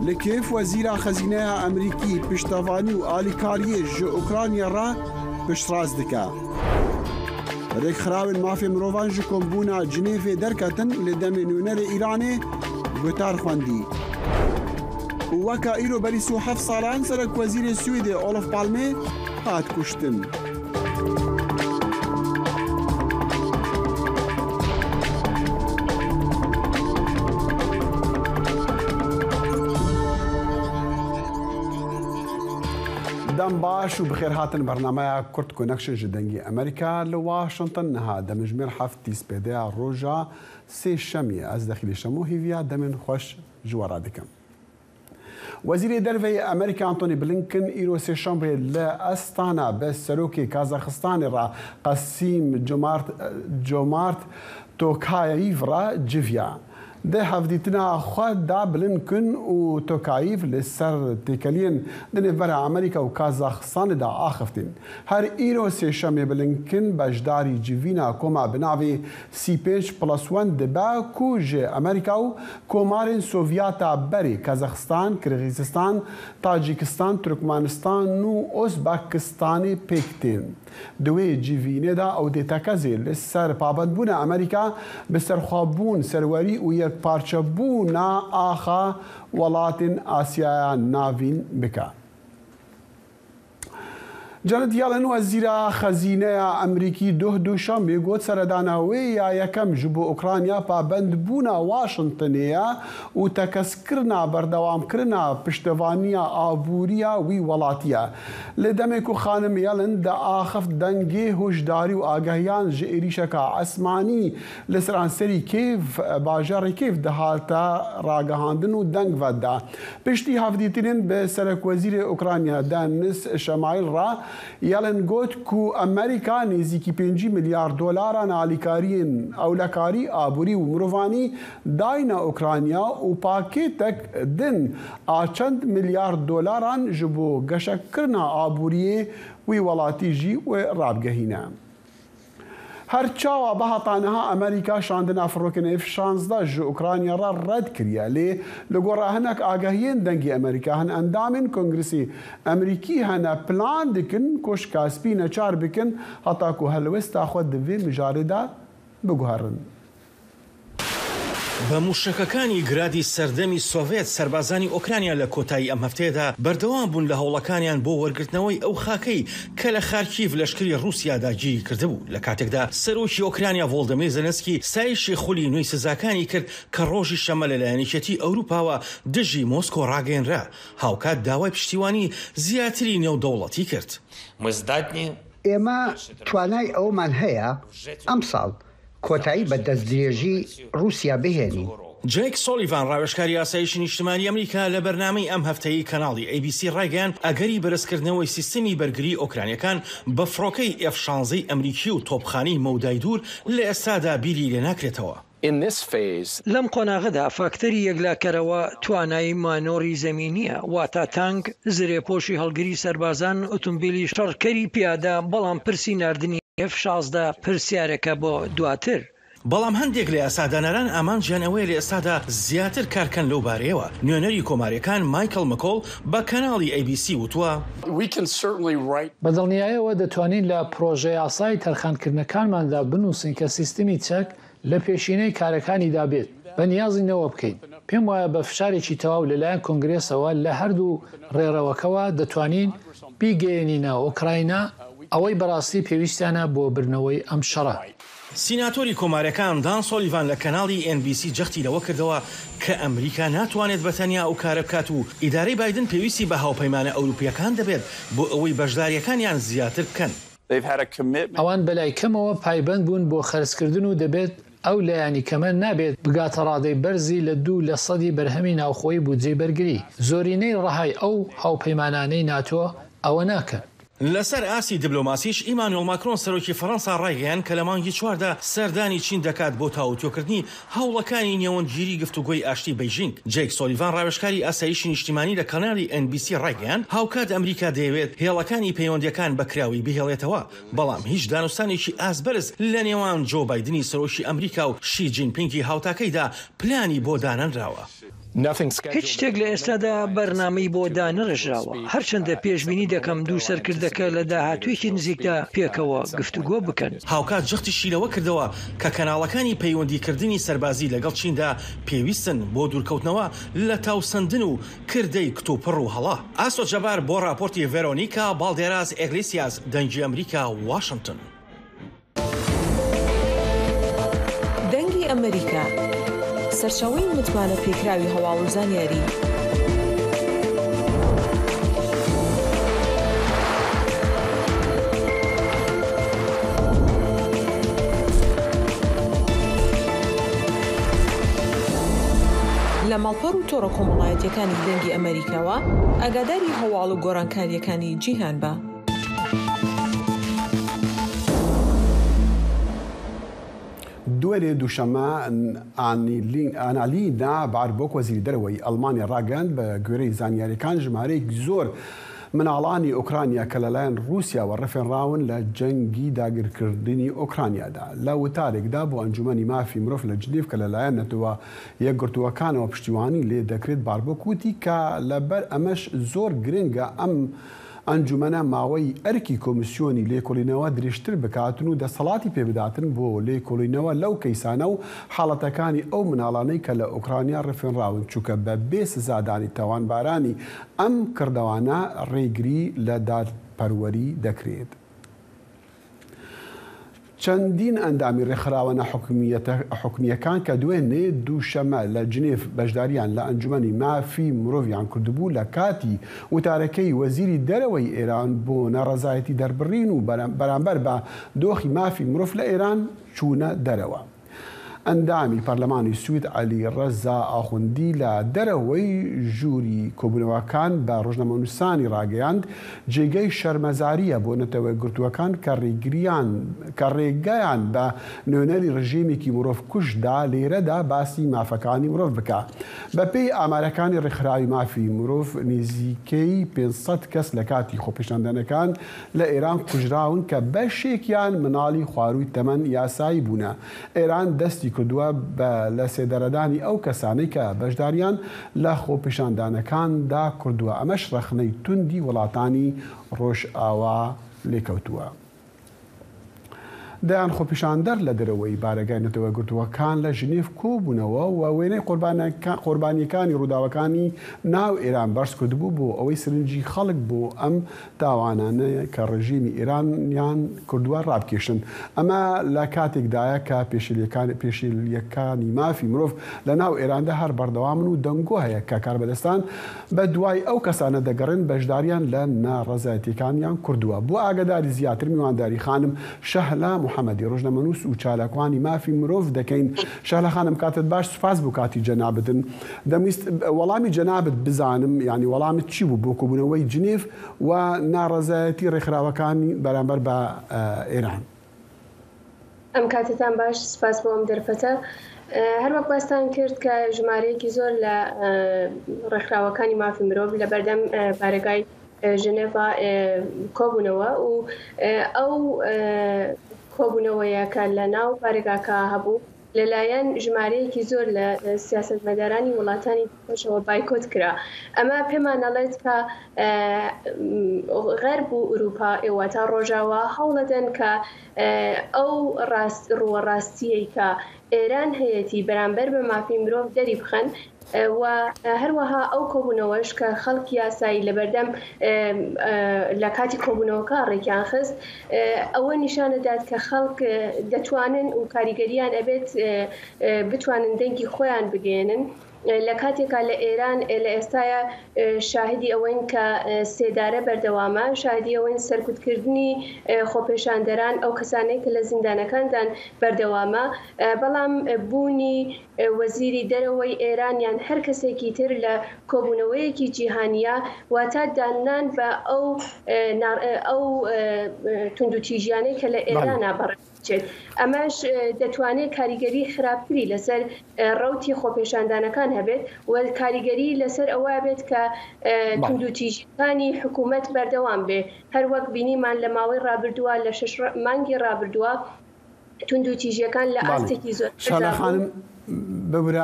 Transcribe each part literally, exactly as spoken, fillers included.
Li Kiev wezîra xezîneya Amerîkî piştevanî û alîkariyê ji Ukrayna re piştrast dike. Rêkxirawên mafê mirovan ji kombûna Cinêvê derketin, li demê nûnerê Îranê gutar xwendî. Û weka îro berî sî û heft salan serekwezîrê Swêdê Olof Palme hat kuştin. Dem baş û bi xêr hatin bernameya Kurd Connection ji Dengê Amerîka li Washington. Niha demjimêr heftî spêdeya roja sêşemê. Ez Dexîlê Şemo hêviya demên xweş ji we re dikim. Wezîrê Derve yê Amerîka Antony Blinken îro sêşemê li Astana bi serokê Kazaxistanê re Qasîm Comart, Comart Tokayev re civiya. Di hevdîtina xwe de Blinken û Tokayev li ser têkeliyên di nêvbera Amerîka û Kazaxistanê de axiftin. Her îro sêşemê Blinken beşdarî civîna koma bi navê sî pênc plus one dibe ku ji Amerîka û komarên Sovyeta berê Kazakistan, Kirgizistan, Tacikistan, Turkmenistan û Ozbekistanê pêk tên. Di wê civînê de ew dê tekezê li ser pabendbûna Amerîka bi serxwebûn, serwerî û yekparçebûna axa welatên Asyaya Navîn bike. Janet Yellen, wezîra xezîneya Amerîkî, doh duşemê got, seredana wê ya yekem ji bo Ukrayna pabendbûna Washingtonê ye û tekez kirina berdewamkirina piştevaniya aboriya wî welatî ye. Li demê ku xanim Yellen diaxift, dengê huşdarî û agahiyan ji êrîşeka esmanî li seranserî Kiev, bajarê Kiev dihate ragihandin û deng veda. Piştî hevdîtinên bi serekwezîrê Ukrayna Denys Şemaîl re, Yellen got ku Amerîka nêzîkî pêncî milyar dolaran alîkariyên ewlekarî aborî û mirovanî dayne Ukrayna û pakêtek din a çend milyar dolaran ji bo geşekkirina aboriyê wî welatî jî wê rabigehîne. Her çawa bihata niha Amerîka şandina firokên F şanzdeh ji Ukrayna re red kiriye, lê li gora hinek agahiyên Dengê Amerîka, hin endamên Kongresê Amerîkî hene plan dikin Koşka Spî neçar bikin, heta ku helwesta xwe di vê mijarê de biguherin. بە موشەکەکانی گرادی سەردەمی سۆڤێت، سەربازانی ئۆکرانیا لە کۆتایی ئەم هەفتەیەدا بەردەوام بوون لە هەوڵەکانیان بۆ وەرگرتنەوەی ئەو خاکەی کە لە خارکیڤ لەشکری ڕووسیا داگیری کردبوو، لە کاتێکدا سەرۆکی ئۆکرانیا ڤۆڵدەمیر زێلێنسکی ستایشی خولی نوێی سزاکانی کرد کە ڕۆژی شەممە لەلایەن یەکێتی ئەوروپاوە دژی مۆسکۆ ڕاگەیەنرا، هاوکات داوای پشتیوانی زیاتری نێودەوڵەتی کرد. ئێمە توانای ئەوەمان هەیە ئەمساڵ کۆتایی بە دەستدرێژی ڕووسیا بهێنین. جەیک سۆلیڤان، ڕاوێژکاری ئاسایشی نیشتمانی ئەمریکا، لە بەرنامەی ئەم هەفتەیەی کەناڵی ئەی بی سی ڕایگەیاند ئەگەری بەرزکردنەوەی سیستەمی بەرگری ئۆکرانیەکان بە فڕۆکەی ئێف شانزەی ئەمریکی و تۆپخانەی مەودای دوور لە ئێستادا بیری لێناکرێتەوە. لەم قۆناغەدا فاکتەری یەکلاکەرەوە توانای مانۆری زەمینییە، واتە تانک، زرێپۆشی هەڵگری سەربازان، ئۆتۆمبیلی شەڕکەری پیادە، بەڵام پرسی ناردنی ئێف شازدە پرسیارێکە بۆ دواتر. بەڵام هەندێک لە یاسادانەران ئامانجیان ئەوەیە لە ئێستادا زیاتر کارکەن لەو بارەیەوە. نوێنەری کۆمارییەکان مایکڵ مکۆڵ بە کەناڵی ئەی بی سی وتووە، بە دڵنیاییەوە دەتوانین لە پڕۆژەیاسای تەرخانکردنەکانماندا بنووسین کە سیستمی چەک لە پێشینەی کارەکانیدا بێت، بە نیازی نەوە بکەین. پێم وایە بە فشارێکی تەواو لەلایەن کۆنگرێسەوە لە هەردوو ڕێڕەوەکەوە دەتوانین بیگەیەنینە ئۆکراینا ئەوەی بەڕاستی پێویستیانە بۆ بردنەوەی ئەم شەڕە. سیناتۆری کۆمارییەکان دان سۆلیڤان لە کەناڵی ئێن بی سی جەختی لەوە کردەوە کە ئەمریکا ناتوانێت بە تەنیا ئەو کارە بکات و ئیدارەی بایدن پێویستی بە هاوپەیمانە ئەوروپییەکان دەبێت بۆ ئەوەی بەشدارییەکانیان زیاتر بکەن. ئەوان بەلای کەمەوە پایبەند بوون بۆ خەرجکردن و دەبێت ئەو لایەنی کەمە نابێت بگاتە ڕادەی بەرزی لە دوو لە سەدی بەرهەمی ناوخۆیی بودجەی بەرگری. زۆرینەی ڕەهای ئەو هاوپەیمانانەی ناتۆ ئەوە ناکەن. لەسەر ئاستی دیبلۆماسیش، ئیمانوێل ماکرۆن، سەرۆکی فەڕەنسا، ڕایگەیاند کە لە مانگی چواردا سەردانی چین دەکات بۆ تاوتوێکردنی هەوڵەکانی نێوەندگیری گفتوگۆی ئاشتی بەیژینگ. جەیک سۆلیڤان، ڕاوێژکاری ئاسایشی نیشتیمانی لە کەناڵی ئێن بی سی، ڕایگەیاند هاوکات ئەمریکا دەیەوێت هێڵەکانی پەیوەندییەکان بە کراوی بهێڵێتەوە، بەڵام هیچ دانوستانێکی ئاست بەرز لە نێوان جۆ بایدنی سەرۆکی ئەمریکا و شی جینپینگی هاوتاکەیدا پلانی بۆ دانەنراوە. هیچ شتێک لە ئێستادا بەرنامەی بۆ دانەڕژراوە، هەرچەندە پێشبینی دەکەم دوو سەرکردەکە لە داهاتوویەکی نزیکدا پێکەوە گفتوگۆ بکەن. هاوکات جەختیشی لەوە کردەوە کە کەناڵەکانی پەیوەندیکردنی سەربازی لەگەڵ چیندا پێویستن بۆ دوورکەوتنەوە لە تاوسەندن و کردەی کتوپڕ و هەڵا. ئاسۆ جەبار بۆ راپۆرتی ڤێرۆنیکا باڵدێراس ئێگلیسیاس، دەنگی ئەمریکا، واشنگتن. دەنگی ئەمریکا، سەرچاوەی متمانە پێکراوی هەواڵ و زانیاری. لە ماڵپەڕ و تۆڕە کۆمەڵایەتیەکانی دەنگی ئەمریکاوە ئاگاداری هەواڵ و گۆڕانکاریەکانی جیهان بە. دوێنێ دووشەممە، ئانالینا باربۆک، وەزیری دەرەوەی ئەڵمانیا، ڕاگەیاند، بە گوێرەی زانیاریەکان، ژمارەیەکی زۆر مناڵانی ئۆکرانیا کە لەلایەن رووسیاوە ڕفێنراون لە جەنگی داگیرکردنی ئۆکرانیادا. لە وتارێکدا بۆ ئەنجومەنی مافی مرۆڤ لە جنیڤ کە لەلایەن نەتەوە یەکگرتووەکانەوە پشتیوانی لێ دەکرێت، باربۆک وتی کە لەبەر ئەمەش زۆر گرنگە ئەم ئەنجومەنە ماوەی ئەرکی کۆمیسیۆنی لێکۆڵینەوە درێژتر بکاتن و دەسەڵاتی پێبداتن بۆ لێکۆڵینەوە لەو کەیسانە و حاڵەتەکانی ئەو مناڵانەی کە لە ئۆکرانیا ڕفێنراون، چونکە بە بێ سزادانی تاوانبارانی ئەم کردەوانە ڕێگری لە دادپەروەری دەکرێت. چەندین ئەندامی ڕێکخراوانە حکومیەتە-، حکومیەکان کە دوێنێ دووشەممە لە جنێف بەشداریان لە ئەنجومەنی مافی مرۆڤیان کردبوو، لە کاتی وتارەکەی وەزیری دەرەوەی ئێران بۆ ناڕەزایەتی دەربڕین و بەرام-، بەرامبەر بە دۆخی مافی مرۆڤ لە ئێران چوونە دەرەوە. ئەندامی پەرلەمانی سوید عەلی ڕەزا ئاخوندی لە دەرەوەی ژووری کۆبوونەوەکان بە ڕۆژنامەنووسانی ڕاگەیاند، جێگەی شەرمەزاریە بۆ نەتەوە گرتووەکان کە ڕێگریان، کە ڕێگەیان بە نوێنەری ڕژیمێکی مرۆڤ کوشدا لێرەدا باسی مافەکانی مرۆڤ بکە. بە پێی ئامارەکانی ڕێکخراوی مافی مرۆڤ، نزیکەی پێنج سەد کەس لە کاتی خۆپیشاندانەکان لە ئێران کوژراون کە بەشێکیان مناڵی خوارووی تەمەن یاسایی بوونە. ئێران دەستی کردووە بە لە سێدارەدانی ئەو کەسانەی کە بەشداریان لە خۆپیشاندانەکاندا کردووە. ئەمەش ڕەخنەی توندی وڵاتانی ڕۆژئاوا لێکەوتووە. دەیان خۆپیشاندەر لە دەرەوەی بارەگای نەتەوە گرتووەکان لە ژنێف کۆبوونەوە و وێنەی قوربانەکە-، قوربانیەکانی ڕووداوەکانی ناو ئێران بەرز کردبوو بۆ ئەوەی سرنجی خەڵک بۆ ئەم تاوانانەیە کە ڕژیمی ئێرانیان کردووە ڕابکێشن. ئەمە لە کاتێکدایە کە پێشێلیەکان-، پێشێلیەکانی مافی مرۆڤ لە ناو ئێراندا هەر بەردەوامن و دەنگۆ هەیە کە کاربەدەستان بە دوای ئەو کەسانە دەگەڕێن بەشداریان لە ناڕەزایەتیەکانیان کردووە. بۆ ئاگاداری زیاتر، میوانداری خانم شەهلا محەممەدی، ڕۆژنامەنووس و چالاکوانی مافی مرۆڤ دەکەین. شەهلا خانم، کاتت باش، سوپاس بۆ کاتی جەنابتن. دەمویست وەڵامی جەنابت بزانم، یعنی وەڵامت چی بوو بۆ کۆبوونەوەی جنێف و ناڕەزایەتی ڕێکخراوەکانی بەرامبەر بە، ئە، ئێران؟ ئەم کاتتان باش، سپاس بۆ ئەم دەرفەتە. ئە، هەر وەک باستان کرد کە ژمارەیەکی زۆر لە، ئە، ڕێکخراوەکانی مافی مرۆڤ لە بەردەم، ئە، بارەگای، ئە، ژنێڤا، ئە، کۆبوونەوە و، ئە، ئەو، ئە، کۆبوونەوەیە کە لە ناو بارەگاکە هەبوو، لەلایەن ژمارەیەکی زۆر لە، ئە، سیاسەتمەدارانی وڵاتانی دیکەشەوە بایکۆت کرا. ئەمە پێمان ئەڵێت کە، ئە، غەرب و ئوروپا، ئێ، واتە ڕۆژاوا، هەوڵەدەن کە، ئە، ئەو ڕاست-، ڕووەڕاستیەی کە ئێران هەیەتی بەرامبەر بە مافی مرۆڤ دەری بخەن، ئە، و، ئە، هەروەها ئەو کۆبوونەوەش کە خەڵکی یاسایی لەبەردەم، ئە، ئە، لە کاتی کۆبوونەوەکە ڕێکیان خست، ئە، ئەوە نیشانەدات کە خەڵک، ئە، دەتوانن و کاریگەریان ئەبێت، ئە، ئە، بتوانن دەنگی خۆیان بگەێنن. لە کاتێکا لە ئێران، ئە، لە ئێستایا، ئە، شاهدی ئەوەین کە، ئە، سێدارە بەردەوامە، شاهدی ئەوەین سەرکوتکردنی، ئە، خۆپێشاندەران، ئەو کەسانەی کە لە زیندانەکاندان بەردەوامە. ئە، بەڵام، ئە، بوونی، ئە، وەزیری دەرەوەی ئێران یان هەر کەسێکی تر لە کۆبوونەوەیەکی جیهانیە، واتە داننان بە ئەو، ئە، نار-، ئە، ئەو، ئە، ئە، توندوتیژیانەی کە لە بەڵێ. ئێرانا بەڕێ بچێت. ئەمەش، ئە، دەتوانێت کاریگەری خراپتری لەسەر، ئە، ڕەوتی خۆپێشاندانەکان هەبێت و کاریگەری لەسەر ئەوە بێت کە، ئە، بەڵێ. توندوتیژیەکانی حکوومەت بەردەوام بێ. هەر وەک بینیمان لە ماوەی ڕابردووە، لە شەش ڕ-، مانگی ڕابردووە، توندوتیژیەکان لە ئاستێکی زۆر شالا خانم، ببورە،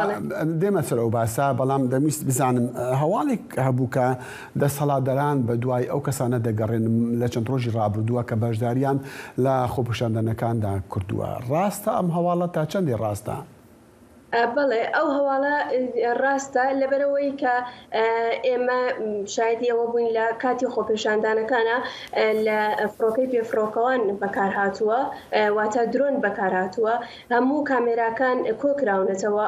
دێمە سەر ئەو باسە، بەڵام دەمویست بزانم، هەواڵێک هەبوو کە دەسەڵاتدەران بە دوای ئەو کەسانە دەگەڕێن لە چەند ڕۆژی ڕابردووە کە بەشداریان لە خۆپیشاندانەکاندا کردووە. ڕاستە ئەم هەواڵە؟ تا چەندی ڕاستە؟ بەڵێ، ئەو هەواڵە ڕاستە، لەبەرەوەی کە ئێمە شایەدی ئەوە بووین لە کاتی خۆپێشاندانەکانە لە فڕۆکەی بێفڕۆکەوان بەکار هاتووە، واتە درۆن بەکار هاتووە. هەموو کامێراکان کۆکراونەتەوە،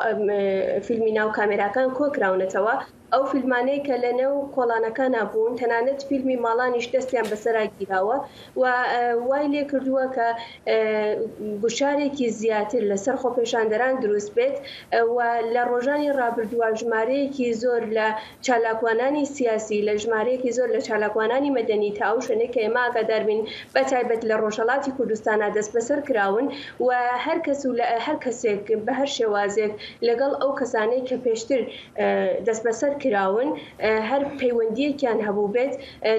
فیلمی ناو کامێراکان کۆکراونەتەوە. ئەو فیلمانەی کە لە نێو کۆڵانەکانا بوون، تەنانەت فیلمی ماڵانیش دەستیان بەسەرا گیراوە و وای لێ کردووە کە گوشارێکی زیاتر لەسەر خۆپێشاندەران دروست بێت و لە ڕۆژانی ڕابردووە ژمارەیەکی زۆر لە چالاکوانانی سیاسی، لە ژمارەیەکی زۆر لە چالاکوانانی مەدەنی تا ئەو شوێنەی کە ئێمە ئاگادار بین، بە تایبەت لە ڕۆژهەڵاتی کوردستانا دەست بەسەر کراون و هەر کەس و لە هەر کەسێک بە هەر شێوازێک لەگەڵ ئەو کەسانەی کە پێشتر دەست بەسەر کراون، هەر پەیوەندیەکیان هەبوو بێت،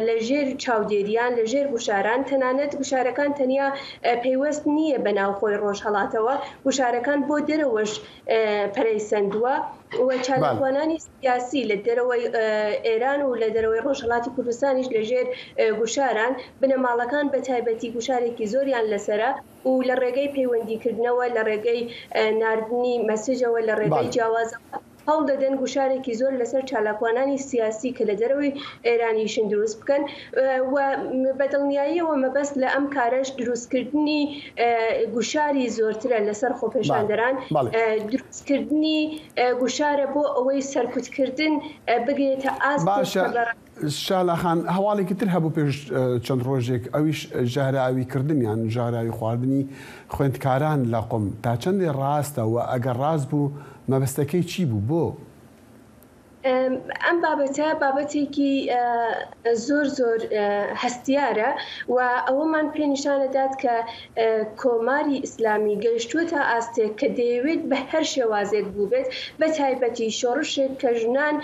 لە ژێر چاودێریان، لە ژێر گوشاران، تەنانەت گوشارەکان تەنیا پەیوەست نییە بە ناوخۆی ڕۆژهەڵاتەوە، گوشارەکان بۆ دەرەوەش پەرەی سەندووە و چالاکوانانی سیاسی لە دەرەوەی ئێران و لە دەرەوەی ڕۆژهەڵاتی کوردستانیش لە ژێر گوشاران، بنەماڵەکان بە تایبەتی گوشارێکی زۆریان لەسەرە و لە ڕێگەی پەیوەندیکردنەوە، لە ڕێگەی ناردنی مەسجەوە، لە ڕێگەی جیاوازەوە هەوڵ دەدەن گوشارێکی زۆر لەسەر چالاکوانانی سیاسی کە لە دەرەوەی ئێرانیشن دروست بکەن و بە دڵنیاییەوە مەبەست لە ئەم کارەش دروستکردنی گوشاری زۆرترە لەسەر خۆپێشاندەران، دروستکردنی گوشارە بۆ ئەوەی سەرکوتکردن بگرێتە ئاست. شالا خان، هەواڵێکی تر هەبوو پێش چەند ڕۆژێک، ئەویش ژەهراویکردن یان ژەهراوی خواردنی خوێندکاران لە قوم. تا چەندێ ڕاستە و ئەگەر ڕاست بوو مەبەستەکەی چی بوو؟ بۆ؟ ئەم بابەتە بابەتێکی زۆر زۆر هەستیارە و ئەوەمان پێ نیشانەدات کە کۆماری ئیسلامی گەیشتووەتە ئاستێک کە دەیەوێت بە هەر شێوازێک بووبێت، بە تایبەتی شۆڕشێک کە ژنان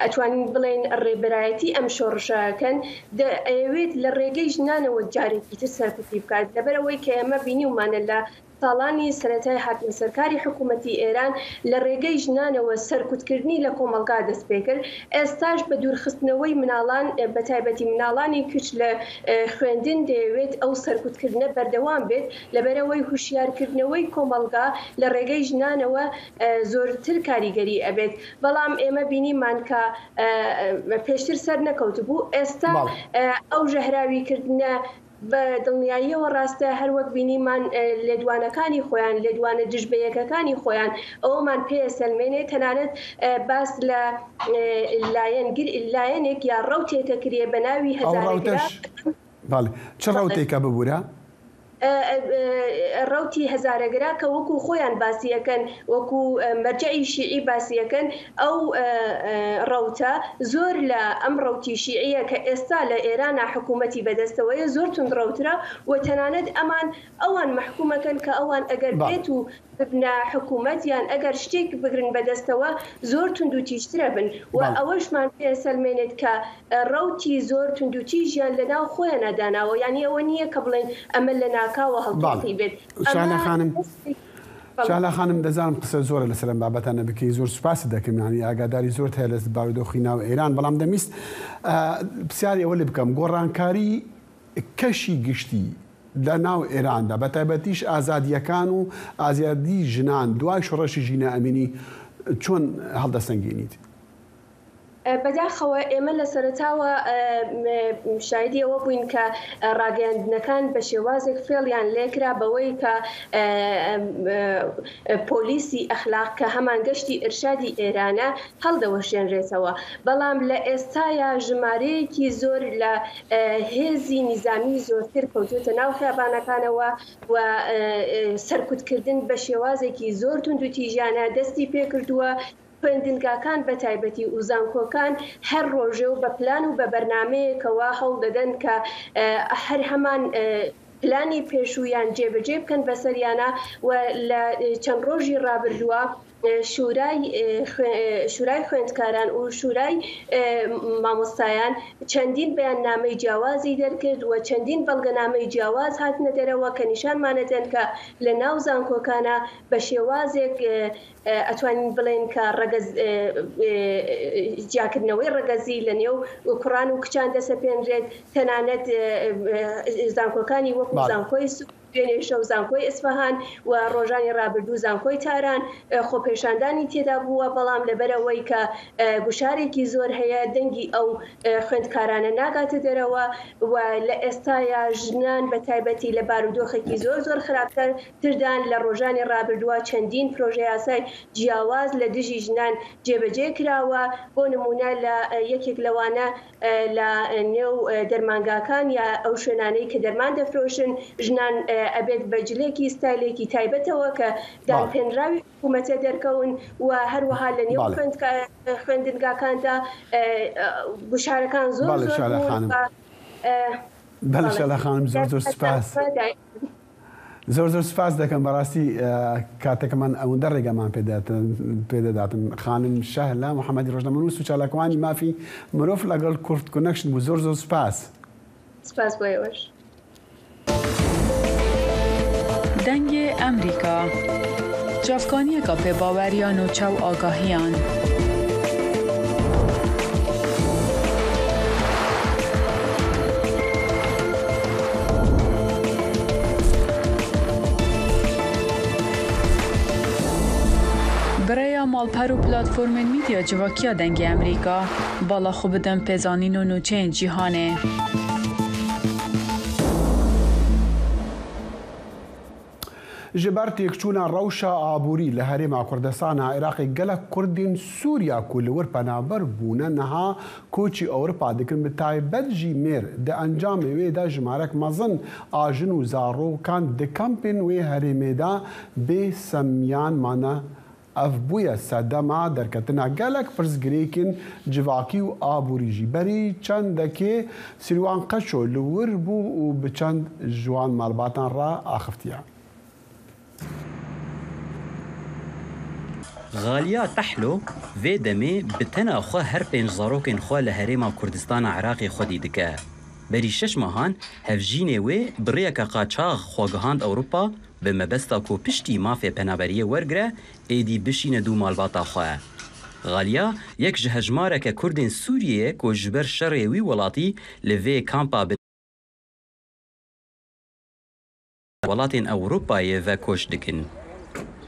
ئەتوانین بڵێن ڕێبەرایەتی ئەم شۆڕشەکەن، ئەیەوێت لە ڕێگەی ژنانەوە جارێکی تر سەرکوتی بکات، لەبەرەوەی کە ئێمە بینیومانە لە ساڵانی سەرەتای هاتنە سەرکاری حکوومەتی ئێران لە ڕێگەی ژنانەوە سەرکوتکردنی لە کۆمەڵگا دەست پێ کرد. ئێستاش بە دوورخستنەوەی مناڵان، بە تایبەتی مناڵانی کچ لە خوێندن دەیەوێت ئەو سەرکوتکردنە بەردەوام بێت، لەبەرەوەی هوشیارکردنەوەی کۆمەڵگا لە ڕێگەی ژنانەوە زۆرتر کاریگەری ئەبێت. بەڵام ئێمە بینیمان کە پێشتر سەر نەکەوتبوو، ئێستا ئەو ژەهراویکردنە بە دڵنیاییەوە ڕاستە، هەر وەک بینیمان لێدوانەکانی خۆیان، لێدوانە دژبەیەکەکانی خۆیان ئەوەمان پێ ئەسەلمێنێ، تەنانەت باس لە لایەنگر، لایەنێک یا ڕەوتێک ئەکرێ بە ناوی هەزارەگرا. بەڵێ، چ ڕەوتێکە ببوورە؟ ڕەوتی هەزارەگرا کە وەکو خۆیان باسیەکەن، وەکو مەرجعی شیعی باسیەکەن، ئەو ڕەوتە زۆر لە ئەم ڕەوتی شیعیە کە ئێستا لە ئێرانە حکوومەتی بەدەستەوەیە زۆر تونند ڕەوترە و تەنانەت ئەمان ئەوان مەحکومەکەن کە ئەوان ئەگەر بێت و ببنە حکوومەت یان ئەگەر شتێک بگرن بەدەستەوە زۆر تونند و تیژترە بن و ئەوەشمان پێ سەلمێنێت کە ڕەوتی زۆر تونند و تیژیان لە ناو خۆیانە داناوە، یعنی ئەوە نییە کە بڵێن ئەمە لە ناکاوە هەڵکەوتی بێت. شالا خانم، شالا خانم، دەزانم قسە زۆرە لەسەر ئەم بابەتانە بکەی، زۆر سوپاست دەکەم، یعنی ئاگاداری زۆرت هەیە لە بارودۆخی ناو ئێران، بەڵام دەمویست پرسیاری ئەوە لێ بکەم، گۆڕانکاری کەشی گشتی لە ناو ئێراندا، بە تایبەتیش ئازادییەکان و ئازادیی ژنان، دوای شۆڕشی ژینا ئەمینی چۆن هەڵدەسەنگێنیت؟ بەداخەوە ئێمە لە سەرەتاوە شایدی ئەوە بووین کە ڕاگەیاندنەکان بە شێوازێک فێڵیان لێکرا بەوەی کە پۆلیسی ئەخلاق کە هەمان گەشتی ئیرشادی ئێرانە هەڵدەوەشێنرێتەوە، بەڵام لە ئێستایا ژمارەیەکی زۆر لە هێزی نیزامی زۆرتر کەوتووتە ناو خیابانەکانەوە و سەرکوتکردن بە شێوازێکی زۆر توند و تیژانە دەستی پێکردووە. خوێندنگاکان بە تایبەتی و زانکۆکان هەر ڕۆژێ و بە پلان و بە بەرنامەیەکەوە هەوڵ دەدەن کە هەر هەمان پلانی پێشوویان جێبەجێ بکەن بەسەریانە و لە، ئە، چەند ڕۆژی ڕابردووە، ئە، شورای، ئە، خوێ-، ئە، شورای خوێندکاران و شورای، ئە، مامۆستایان چەندین بەیاننامەی جیاوازی دەرکرد و چەندین بەڵگەنامەی جیاواز هاتنە دەرەوە کە نیشانمانەدەن کە لە ناو زانکۆکانە بە شێوازێک، ئە، ئە، ئەتوانین بڵێن کە ڕەگەز-، ئە، ئە، جیاکردنەوەی ڕەگەزی لە نێو کوڕان و کچان دەسەپێنرێت، تەنانەت، ئە، ئە، زانکۆکانی وەکو بەڵێ. زانکۆی سوور، دوێنێ شەو زانکۆی ئیسفەهان و ڕۆژانی ڕابردوو زانکۆی تاران، ئە، خۆپێشاندانی تێدا بووە، بەڵام لەبەرەوەی کە، ئە، گوشارێکی زۆر هەیە، دەنگی ئەو، ئە، خوێندکارانە ناگاتە دەرەوە و لە ئێستایا ژنان بە تایبەتی لە بارودۆخێکی زۆر زۆر خراپتر تردان. لە ڕۆژانی ڕابردووە چەندین پرۆژە یاسای جیاواز لە دژی ژنان جێبەجێ کراوە. بۆ نمونە لە، ئە، یەکێک لەوانە، ئە، لە نێو، ئە، دەرمانگاکان یا ئەو شوێنانەی کە دەرمان دەفرۆشن، ژنان، ئە، ئەبێت بە جلێکی ستایلێکی تایبەتەوە کە بەڵێ. دانپێنراوی حکوومەتە دەرکەون و هەروەها لە نێو بەڵێ. خوێندکا-، خوێندنگاکاندا، ئە، ئە، گوشارەکان زۆر بەڵێ، زۆر شەهلا بوون خانم. و، ئە، بەڵێ، بەڵێ. شەهلا خانم، زۆر زۆر سوپاس. زۆر زۆر سوپاس دەکەم، بەڕاستی، ئە، کاتەکەمان ئەوەندە ڕێگەمان پێداتن-، پێدەداتن. خانم شەهلا محەممەدی، ڕۆژنامەنووس و چالاکوانی مافی مرۆڤ لەگەڵ کورد کۆنەکشن بوو. زۆر زۆر سوپاس. سوپاس بۆ ئێوەش. دەنگێ ئەمریکا. چاڤکانیەکە پێ باوەریان و چاو ئاگاهیان. Bi rêya malper û platformên medya civakiya Dengê Emerîka, bala xwe bidin pêzanîn û nûçeyên cîhanê. Ji ber têkçûna rewşa aborî li Herêma Kurdistana Iraqê gelek Kurdên Sûriya ku li wir penaber bûne niha koçî Ewropa dikin, bi taybet jî mêr. Di encamê wê de jimarek mezin a jin û zarokan di kampên wê herêmê de bê semiyan mane. Ev bûye sedema derketina gelek pirsgirêkên civakî û aborî jî. Berî çendekê Sîrwan Qeço li wir bû û bi çend ji wan malbatan re axiftiye. Xaliya Tehlo vê demê bi tena xwe her pênc zarokên xwe li Herêma Kurdistana Iraqê xwedî dike. Berî şeş mehan hevjînê wê bi rêyeke qaçax xwe gihand Ewropa, bi mebesta ku piştî mafê penaberiyê wergire, êdî bişîne dû malbata xwe. Xaliya yek ji hejmareke Kurdên Sûriyê ye ku ji ber şerê wî welatî li vê kampa bi welatên Ewropayê ve koç dikin.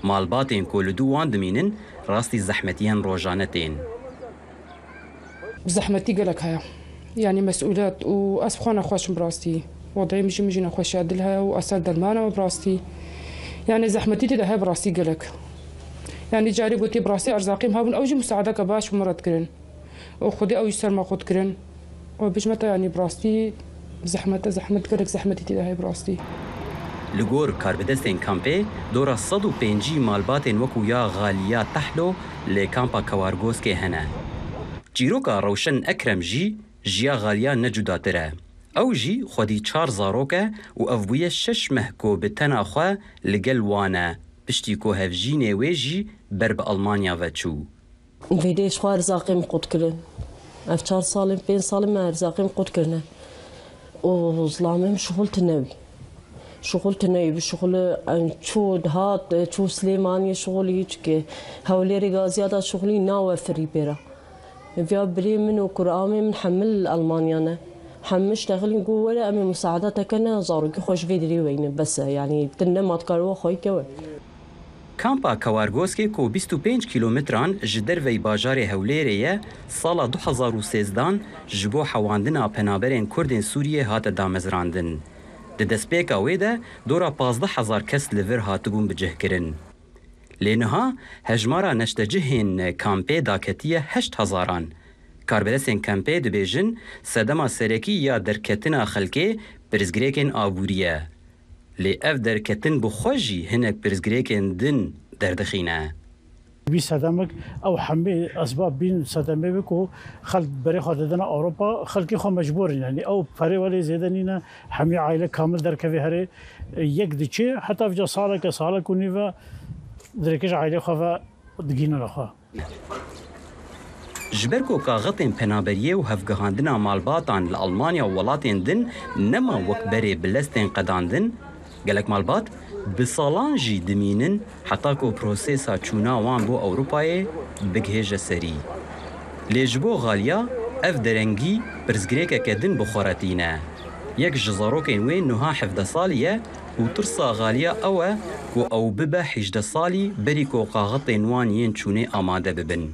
Malbatên ku li dû wan dimînin, rastî zehmetiyan rojane tên. Bi zehmetî gelek heye. Yanî mesûliyet û ez bi xwe nexweş im bi rastî. Wedeyê min jî, min jî nexweşiya dil heye û ez ser derman im bi rastî. Yanî zehmetî tê de heye bi rastî gelek. Yanî carî gotî bi rastî erzaqî min hebûn, ew jî musaedeke baş bi min re dikirin. Û xwedî ew jî ser me xwe dikirin. Û bijme te, yanî bi rastî zehmet e, zehmet, gelek zehmetî tê de heye bi rastî. Li gor karbidestên kampê, dora sed û pêncî malbatên wekû ya Xaliya Tahlo li kampa Kewargoskê hene. Çîroka Rewşen Ekrem jî ji ya Xaliya ne cudatir e. Ew jî xwedî çar zarok e û ev bûye şeş meh ku bi tena xwe li gel wan e, piştî ku hevjînê wê jî ber bi Almanya ve çû. Vêdê ji xwe erzaqê min qut kirin. Ev çar salên, pênc salên me erzaqê min qut kirine. Û zilamê min şixul tine wî. Şixul tine wî, bi şixul, e, çû dihat, e, çû Silêmaniyê şixulî, çike Hewlêrê gaziya da şixulî, nawe firî pê re. Viya birê min û kuramê min hemil Almanya ne. Hemil ştexilîn, got were em ê musaeda te kene, zarokî xwe ji vê derê weyne, bes e, yanî tine matkar we xweyî kewe. Kampa Kewargoskê ku bîst û pênc kîlometran ji derveyî bajarê Hewlêrê ye, sala du hezar û sêzdan ji bo hewandina penaberên Kurdên Sûriyê hate damezrandin. Di destpêka wê de dora pazdeh hezar kes li vir hatibûn bicihkirin. Lê niha hejmara neştecihên kampê daketiye heşt hezaran. Karbidestên kampê dibêjin, sedema serekî ya derketina xelkê pirsgirêkên aborî ye. Lê ev derketin bi xwe jî hinek pirsgirêkên din derdixîne. Wî sedemik ew hemî esbab bîn sedemê bi ku xelk berê xwe didine Ewropa, xelkê xwe mecbûr in. Yanî ew perê welê zêde nîne, hemî aîle kamil derkevê herê. Yek diçê, heta vêca saleke, salek û nîve dirêkê ji aîlê xwe ve digihînine xwe. Ji ber ku kaxitên penaberiyê û hevgihandina malbatan li Almanya û welatên din nema wek berê bi lestên qedandin, gelek malbat bi salan jî dimînin heta ku prosesa çûna wan bo Ewropayê bigihêje serî. Lê ji bo Xaliya ev derengî pirsgirêkeke din bi xwe re tîne. Yek ji zarokên wê niha hevdeh salî ye û tirsa Xaliya ew e ku ew bibe hêjdeh salî berî ku kaxitên wan yên çûnê amade bibin.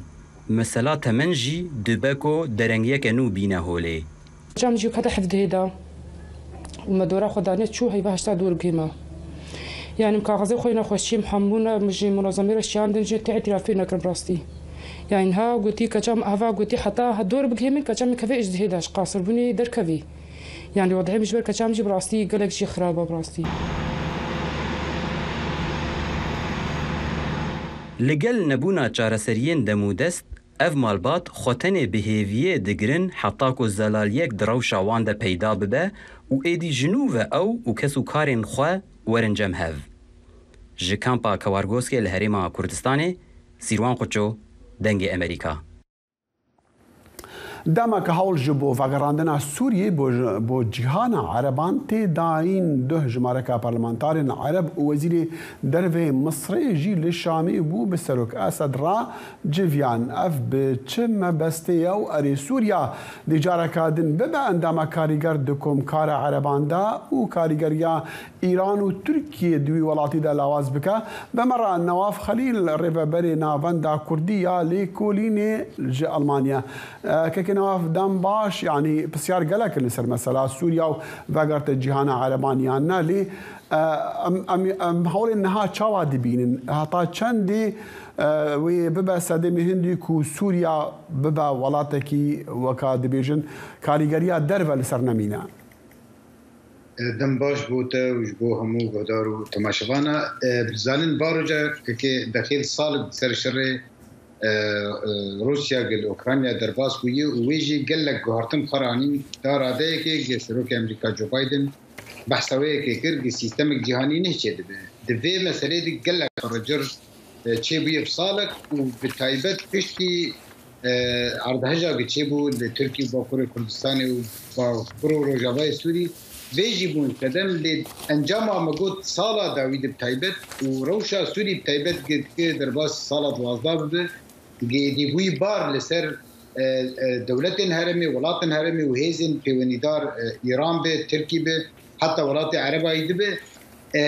Mesela temen jî dibe ku derengiyeke nû bîne holê. Çam jî heta hevdehê de û me dora xwe dane çû heyva heşta dor bigihê me. Yani kaxizê xwe yê nexweşiyê hemû ne, min ji munezemê re şiyandin jî tê îtirafê nekirin rastî. Yani ha gotî keçam heva gotî heta ha dor bigihê min keçam kevê ji dihê de ji qasirbûnê derkevî. Yani wedehê min ji ber keçam jî bi rastî gelek jî xirab e bi rastî. Li gel nebûna çareseriyên demûdest, ev malbat xwe tenê bi hêviyê digirin heta ku zelaliyek di rewşa wan de peyda bibe û êdî ji nû ve ew û kes û karên xwe werin cem hev. Ji kampa Kewargoskê li Herêma Kurdistanê, Sîrwan Quço, Dengê Emerîka. Dema ku hewl ji bo vegerandina Sûriyê bo, bo cîhana Ereban tê dayîn, duh jimareka parlamentarên Ereb û wezîrê derveyê Misrê jî li Şamê bû bi Serok Esed re civiyan. Ev bi çi mebestê ye û erê Sûriya dê careka din bibe endama karîger di Komkara Ereban de û karîgeriya Îran û Tirkiye di wî welatî de lawaz bike? Bi me re Newaf Xelîl, rêveberê Navenda Kurdî ya Lêkolînê ji Almanya. E, kekê Newaf, dem baş, yanî pisyar gelek in li ser mesela Sûriya û vegertê cîhana Ereban yan ne, lê, e, em, em, em hewlên niha çawa dibînin? Heta çendê, e, wê bibe sedemê hindî ku Sûriya bibe welatekî, weka dibêjin, karîgeriya derve li ser nemîne? E, dem baş bo te û ji bo hemû guhdar û temaşevana. E, zanin, baroja kekê dexil sal ser şerê, e, e, Rûsya gel Ukrayna derbas bûye û wê jî gelek guhartin xwe ranîn da radeyekê gi Serokê Amerîka Joe Biden behsa wê yekê kir, gi sîstemek cîhanî neh çêdibe. Di vê meselê de gelek recir, e, çêbûye bi salek û bi taybet piştî, e, erdheja gi çêbû li Tirkî û Bakurê Kurdistanê û Bakur û Rojavayê Sûrî vê jî bûn sedem, lê encama me got sala dawî de bi taybet û rewşa Sûrî bi taybet gi, gi derbas sala duwazdeh bibe, gi êdî bûyî bar li ser, e, e, dewletên herêmê, welatên herêmê û hêzên pêwenîdar, e, Îran be, Tirkî be, heta welatê Erebahî dibe. E,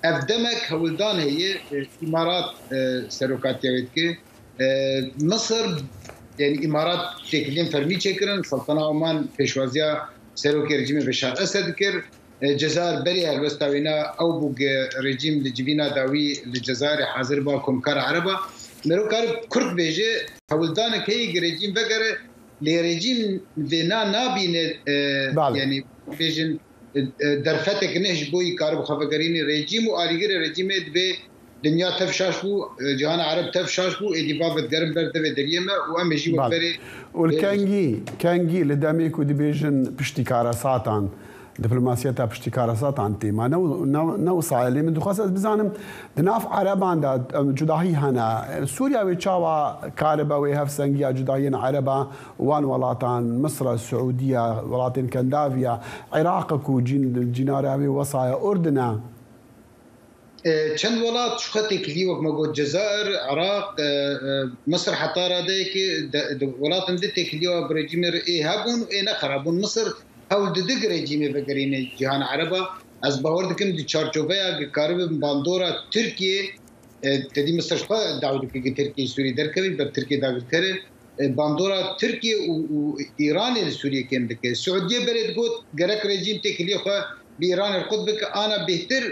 ev demek hewldan heye, e, Îmarat, e, serokatiya wê dike. E, Misir, yani Îmarat têkiliyên fermî çêkirin, Sultana Oman pêşwaziya serokê rejîmê Beşar Esed dikir. E, Cezayir berî helwesta wêna ew bû gi rejîm li civîna dawî li Cezayirê hazir ba Komkara Ereba. Mero kare kurt bêje, hewldanek heye gi rejîm vegere, lê rejîm vêna nabîne, e, Bale. Yani bêjin, e, e, derfetek ne ji bo yî karibe xwe vegerînê. Rejîm û alîgirê rejîmê dibê dinya tev şaş bû, e, cîhana Ereb tev şaş bû, êdî va vedigerin ber devê deriyê me û em ê jî wek Bale. berê Û li kengî, kengî li demê ku dibêjin piştî karesatan, diplomasiyeta piştî karesatan tê ma ne, ne, ne wisa ye. Lê min dixwest ez bizanim, di nav Ereban de, em, cudahî hene. Sûriya wê çawa karibe wê hevsengiya cudahiyên Ereba wan welatan, Misra, Siûdiya, welatên Kendaviya, Iraq ku cîn-, cînara wê wesa ye, Urdun e? E, çend welat ji xwe têkilî, wek me got, Cezayir, Iraq, e, e, Misir heta radeyekê de, de, welatên di têkiliya bi rejîmê re ê hebûn û ê nexirabûn. Misir hewl dide gi rejîmê vegerîne cîhana Ereba. Ez bawer dikim di çarçoveya gi karibe bandora Tirkiyê, e, te dî Misir ji xwe daw dike gi Tirkiyê Sûrî derkevî, ber Tirkiyê dagirker e. E, bandora Tirkiye û, û Îranê li Sûriyê kêm dike. Siûdiye berê digot, gerek rejîm têkiliyê xwe bi Îranê re qut bike, ana bêhtir,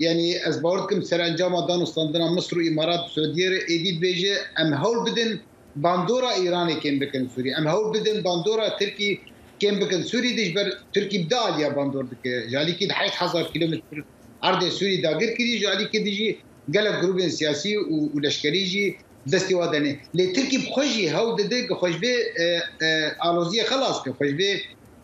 yanî ez bawer dikim serencama danûstandina Misir û Îmarat û Siûdiyê re êdî dibêje, em hewl bidin bandora Îranê kêm bikin Sûriyê. Em hewl bidin bandora Tirkî kêm bikin Sûriyê de, ji ber Tirkî bi du aliya bandor dike. Ji alîkî di heşt hezar kîlometr erdê Sûrî dagir kiriye, ji alîkî de jî gelek grûbên siyasî û, û leşkerî jî destê wa de ne. Lê Tirkî bi xwe jî hewl dide ku xwe ji vê, e, e, aloziyê xelas ke, xwe ji vê,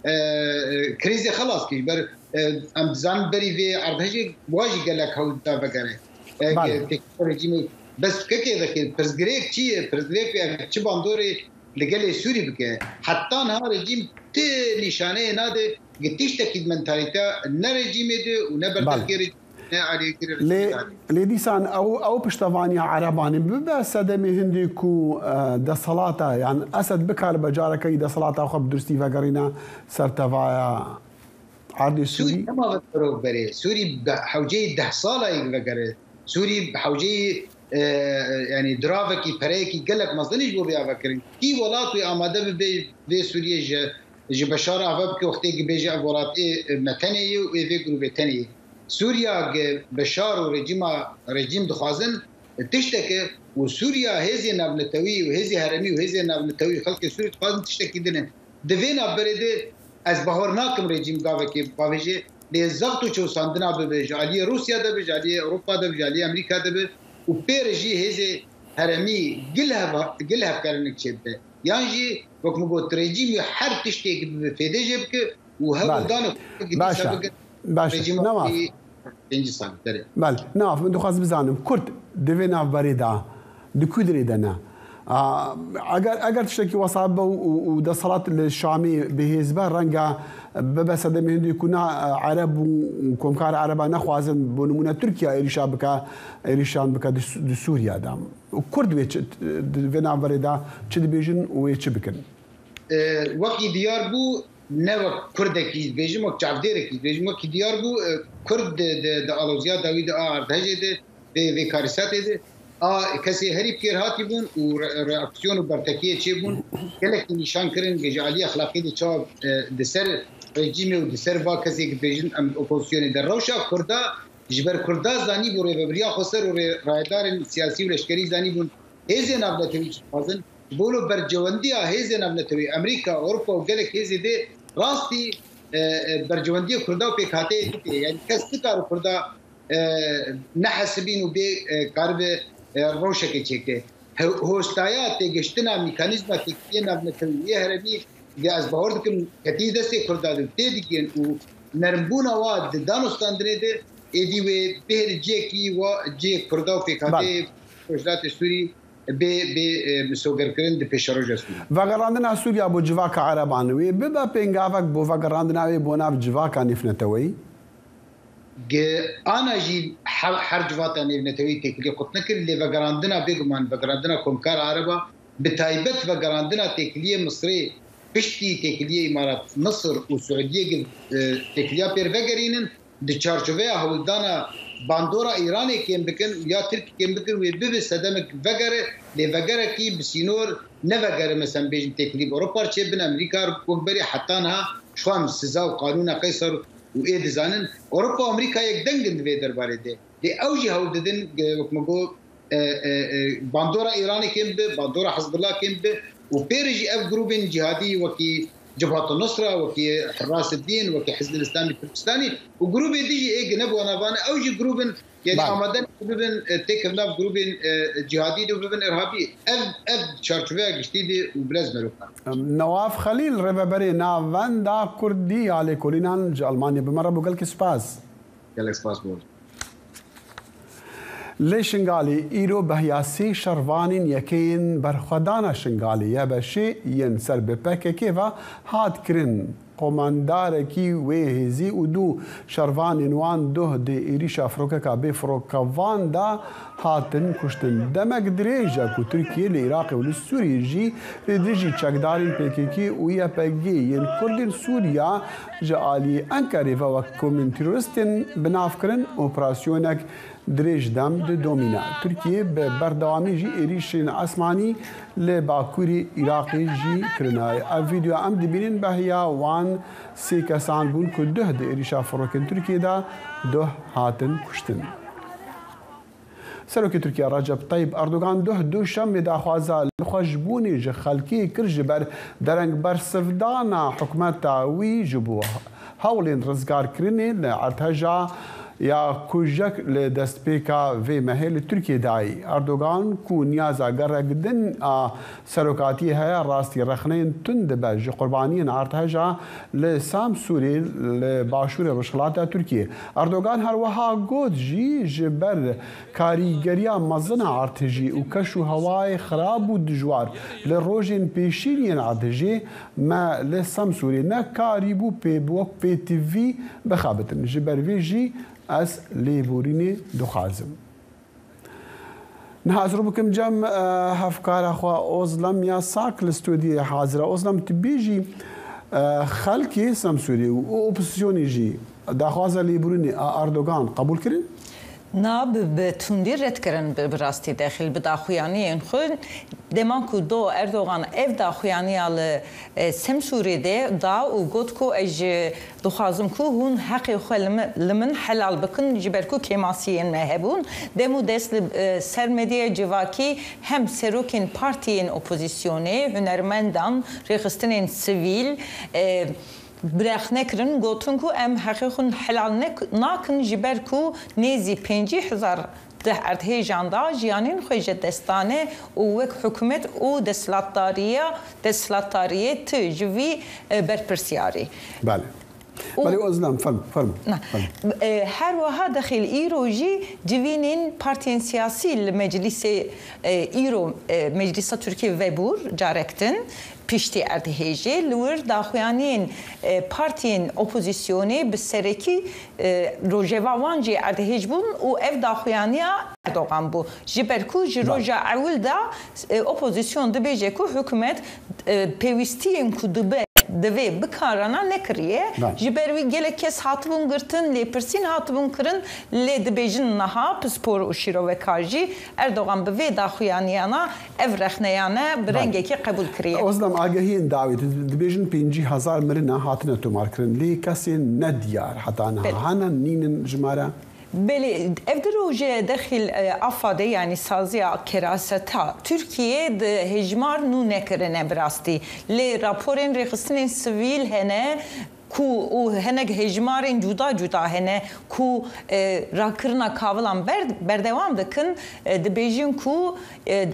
e, e, krîzê xelas ke. Ji ber, e, em dizanin berî vê erdhejê wa jî gelek hewl da vegere. E, Belê. Têkiliya rejîmê bes kekê vekir. Pirsgirêk çi ye? Pirsgirêk ev çi bandorê li gelê Sûrî bike? Heta niha rejîm ti nîşaneyê nade, gi tiştekî di mentalîteya ne rejîmê de û ne ber Belê. Tirkiyê rejîmê, ne aliyekirê Lê, rejîmê de. Lê dîsan ew, ew piştevaniya Erebanê bibe sedemê hindê ku, e, desthilata, yan Esed bikaribe carekeyî desthilata xwe bi durustî vegerîne ser tevaya erdê Sûrî? Sûrî nema ve serok berê. Sûrî bi hewceyî deh salayî vegere. Sûrî bi hewceyî, e, yanî diravekî, pereyekî gelek mezin ji bo vê ava kirin. Kî welat wê amade bibe vê Sûriyê ji, ji Beşar ava bike wextê ki bêje ev welat ê, e, me tenê ye û ê vê grûbê tenê ye. Sûriya ge Beşar û rejîma, rejîm dixwazin tişteke û Sûriya hêzên navnetewî û hêzê heremî û hêzên navnetewî xelkê Sûrî dixwazin tiştekî din e. Di vê navberê de ez bahor nakim rejîm gavekê bavêje, lê zext û çewsandina bibe, ji aliyê Rûsya de be, ji aliyê Ewropa de be, ji aliyê Amerîka de be û pê re jî hêzê heremî gil hev-, gil hevkarinek çêbibe. Yan jî, wek min got, rejîmî her tiştêk bibe fêdê jê bike û Belê. Hewldanê xwe Baş e. dîsa bike Baş e. rejîma Nema. Pêncî sal berê. Belê. Nema, min dixwaz bizanim, Kurd di vê navberê de di ku dirê de ne? A, eger, eger tiştekî wesa bibe û, û, û desthilat li Şamê bihêz be, renge bibe sedemê hindê ku na, e, Ereb û, û Komkara Ereba nexwazin, bo nimûne Tirkiye êrîşa bike, êrîşan bike di Su-, di Sûriye de. Kurd wê çi, di vê navberê de çi dibêjin û wê çi bikin? E, wekî diyar bû, ne wek Kurdekî dibêjim, wek çavdêrekî dibêjim, wekî diyar bû, e, Kurd di, di, di aloziya dawî de a erdhejê de, vê, vê karîsatê de, a kesê herî bi kêr hatî bûn û re-, reaksiyon û bertekiyê çêbûn, gelekî nîşan kirin, ji alî exlaqî de çawa, e, di ser rejîmê û di ser va kesê ki dibêjin em opozisyonê de. Rewşa Kurda Ji ber Kurda zanîbû rêvebiriya xweser û rê-, rayedarên siyasî û leşkerî zanîbûn hêzên navnetewî çi dixwazin, ji bo lo berjewendiya hêzên navnetewî, Amerîka, Ewropa û gelek hêzê dê rastî, e, e, berjewendiyê Kurda û pêkhateyê dike. Yanî kes nikare Kurda, e, nehesibîn û bê, e, karibe, e, rewşekê çêke. He-, hostaya têgiştina mîkanîzma têkiliyê navnetewî yê herêmî, ya ez bawer dikim, ketî destê Kurda de tê digihên û nermbûna wa di danûstandinê de êdî wê bihêle cihekî wa cihê Kurda û pêkhateyê Rojhilatê Sûrî bê, bê, e, misogerkirin di pêşeroja Sûrî. Vegerandina Sûriya bo civaka Ereban wê bibe pêngavek bo vegerandina wê bo nav civaka nêvneteweyî? Ge ana jî he-, her civata nêvneteweyî têkilî qut nekir, lê vegerandina, bêguman vegerandina Komkara Ereba, bi taybet vegerandina têkiliyê Misirê, piştî têkiliyê Îmarat, Misir û Siûdiyê ge, e, têkiliya pêr vegerînin, di çarçoveya hewldana bandora Îranê kêm bikin û ya Tirkî kêm bikin, wê bibe sedemek vegere, lê vegerekî bi sînor nevegere, mesela bêjin têkilî bi Ewropa re çêbin, Amerîka re wek berî heta niha ji xwe em siza û qanûna Qeyser û ê dizanin. Ewropa û Amerîka yek deng in di vê derbarê de. Lê ew jî hewl didin, e, wek min got, e, e, e, bandora Îranê kêm bi, bandora Hizbullah kêm bi û pê re jî ev grûbên cîhadî wekî Cebhat Nusra, wekî Hirasidîn, wekî Hizbul Îslamî Kurdistanî û grûbê dî jî ê gine bi wana vane, ew jî grûbin, yanî Belê. Amade bibin, e, têkevin nav grûbên, e, cîhadî de bibin irhabî. Ev, ev çarçoveya giştî de û bilez merokan. Newaf Xelîl, rêveberê Navenda Kurdî ya Lêkolînan ji Almanya bi me re bû. Gelkî spas. Gelek spas bû. Li Şingalê îro behiya sê şervanên yekê yên berxwedana Şingalê, Y B Ş, yên ser bi P K K ve hat kirin. Qomandarekî wê hêzî û du şervanên wan duh di êrîşa firokeka bê firokevan de hatin kuştin. Demek dirêj e ku Tirkiye li Iraqê û li Sûriyê jî li dijî çekdarên P K K û Y P G yên Kurdên Sûriya ji aliyê Enqerê ve wek komên terorîstên bi nav kirin, operasyonek dirêj dem didomîne. Tirkiye bi berdewamî jî êrîşên esmanî li bakurê Iraqê jî kirine. Ev vîdyoya em dibînin behiya wan sê kesan bûn ku duh di êrîşa firokên Tirkiyê de duh hatin kuştin. Serokê Tirkiye Recep Tayyip Erdogan duh Duşemê daxwaza lixweşbûnê ji xelkê kir ji ber dereng bersivdana hikûmeta wî ji bo hewlên rizgarkirinê li erdheja ya kujek li destpêka vê mehê li Tirkiyê dayî. Erdogan ku niyaza gerek din a serokatiyê heye, rastî rexneyên tund dibe ji qurbaniyên erdheja li Samsûrê li başûrê rojhilata Tirkiyê. Erdogan her wiha got jî, ji ber karîgeriya mezin a erdhejî û keş û hewayê xirab û dijwar li rojên pêşîn yên erdhejê me li Samsûrê nekarîbû pê bi wek pêtivî bixebitin. Ji ber vê jî ez lêborînê dixwazim. Niha ez rû bikim cem, e, hevkara xwe Ozlem Yasak li stûdiyê hazir e. Ozlem, tu bêjî, e, xelkê Semsûrê û opozisyonê jî daxwaza lêborînê a Erdogan qebûl kirin? Na, bi, bi tundî red kirin, bi, bi rastî dexîl bi daxuyaniyên xwe. Dema ku do Erdogan ev daxuyaniya li, e, Semsûrê de da û got ku ez ji Dixwazim ku hûn heqê xwe li min, li min helal bikin, ji ber ku kêmasiyên me hebûn. Dem û dest li, e, ser medyaya civakî hem serokên partiyên opozisyonê, hunermendan, rêxistinên sivîl, e, birexne kirin, gotin ku em heqê xwe helal nek-, nakin, ji ber ku nêzî pêncî hezar di erdhêjan de jiyanên xwe ji dest dane û wek hikûmet û desthilatdariya, desthilatdariyê tu ji vî, e, berpirsiyarî. Belê. Û Belê, Ozlem, ferm, ferm, Na. ferm. E, her wiha dexîl îro jî civînên partiyên siyasî li meclîsê, e, îro, e, meclîsa Tirkiyê vebûr, carek din piştî erdhêjê li wir daxuyaniyên, e, partiyên opozisyonê bi serekî, e, rojeva wan jî erdhêj bûn û ev daxuyaniya Erdogan bû. Ji ber ku ji Belê. roja ewil de, e, opozisyon dibêje ku hikûmet, e, pêwîstiyên ku dibe, divê bikarana nekiriye. Belê. Ji ber wî gelek kes hatibûn girtin, lêpirsîn hatibûn kirin, lê dibêjin niha pispor û şîrovekar jî Erdogan bi vê daxuyaniyana ev rexneyane bi Belê. rengekî qebûl kiriye. Ozlem, agahiyên dawî, tu dibêjin pêncî hezar mirina hatine tomarkirin, lê kesên nediyar heta niha Belê. hene nînin jimare? Belê, ev di roje dexîl, e, AFADê, yanî saziya keraseta Tirkiyê di hejmar nû nekirine bi rastî. Lê raporên rêxistinên sivîl hene ku û hinek hejmarên cuda cuda hene ku, e, rakirina kavilan ber-, berdewam dikin, e, dibêjin ku, e,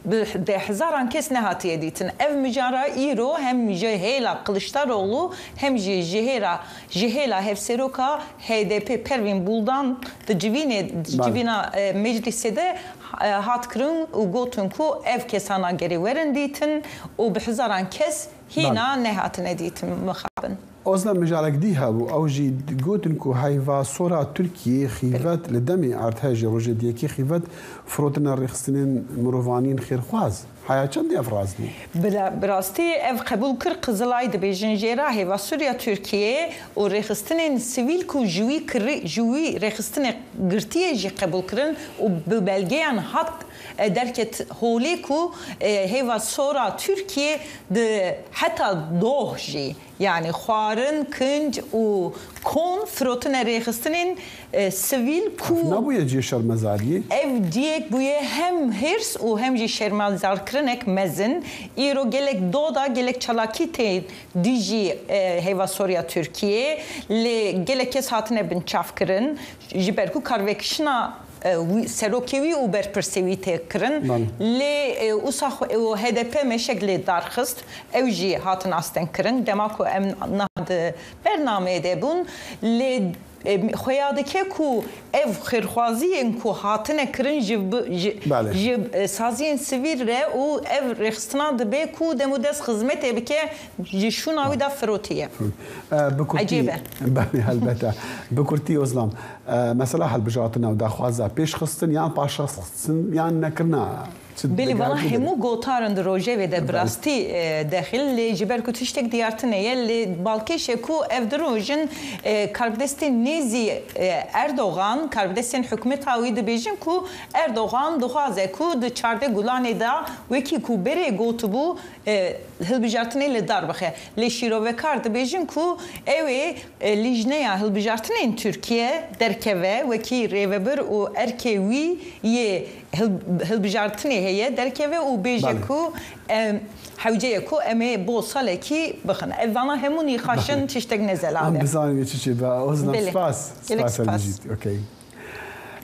bi deh hezaran kes nehatiye dîtin. Ev mijara îro hem ji hêla Kiliçdaroglu hem jî ji hêla, ji hêla hevseroka H D P Pervîn Buldan di civînê, Belê. civîna, e, meclîsê de, e, hat kirin û gotin ku ev kesana gerê werin dîtin û bi hezaran kes hîna Belê. nehatine dîtin, mixabin. Ozlem, mijarek dî hebû. Ew jî gotin ku heyva sora Tirkiyê xîvet li demê erdhejê rojê di yekê xîvet firotina rêxistinên mirovaniyên xêrxwaz. Heya çendê ev rast bû? Bila, bi rastî ev qebûl kir, Qizilay dibêjin jê re hêva Sûriya Tirkiyê û rêxistinên sivîl ku ji wî kirî, ji wî rêxistinê girtiye jî qebûl kirin û bi belgeyan hat, e, derket holê ku, e, hêva sora Tirkiyê di heta doh jî, yanî xwarin, kinc û kon firotine rêxistinên, e, sivîl ku Ev nabûye cihê şermezariyê? Ev cihek bûye hem hêrs û hem jî şermezarkirinek mezin. Îro gelek doda, gelek çalakî tê dijî, e, hêva Sûriya Tirkiyê. Lê gelek kes hatine binçavkirin. Ji ber ku karvekişina, e, wî, serokê wî û berpirsê wî tê kirin. Belê. Lê, e, wisa xwe, û H D P meşek lê darxist. Ew jî hatin astengkirin. Dema ku em niha di bernameyê de bûn, lê, e, xweya dike ku ev xêrxwaziyên ku hatine kirin ji bi-, ji, Belê. ji, e, saziyên sivîl re û ev rêxistina dibe ku dem û dest xizmetê bike ji şûna wî de firotiye. E, bi kurtî, Ecêb e. Belê, helbet e. Bi kurtî, Ozlem, e, mesela hilbijartina û daxwaza pêşxistin yan paşxistin yan nekirina Belê, vana hemû gotarin di rojevê de bi rastî, e, dexil, lê ji ber ku tiştek diyar tine ye, lê balkêş e ku ev du roj in, e, karbidestên nêzî, e, Erdogan, karbidestên hikûmeta wî dibêjin ku Erdogan dixwaze ku di çardeh Gulanê de wekî ku berê gotibû, e, hilbijartinê li dar bixe. Lê şîrovekar dibêjin ku ew ê, e, lîjneya hilbijartinên Tirkiye derkeve wekî rêvebir û erkê wî yê hil-, hilbijartinê ye derkeve û bêje Belê. ku, em, hewce ye ku em ê bo salekî bixin. Ev vana hemû nîqaşin Belê. tiştek ne zelal Em e. bizanin çi çê be. Ozlem, Belê. spas. Gelek Spas, spas. Elî Jît. Okey.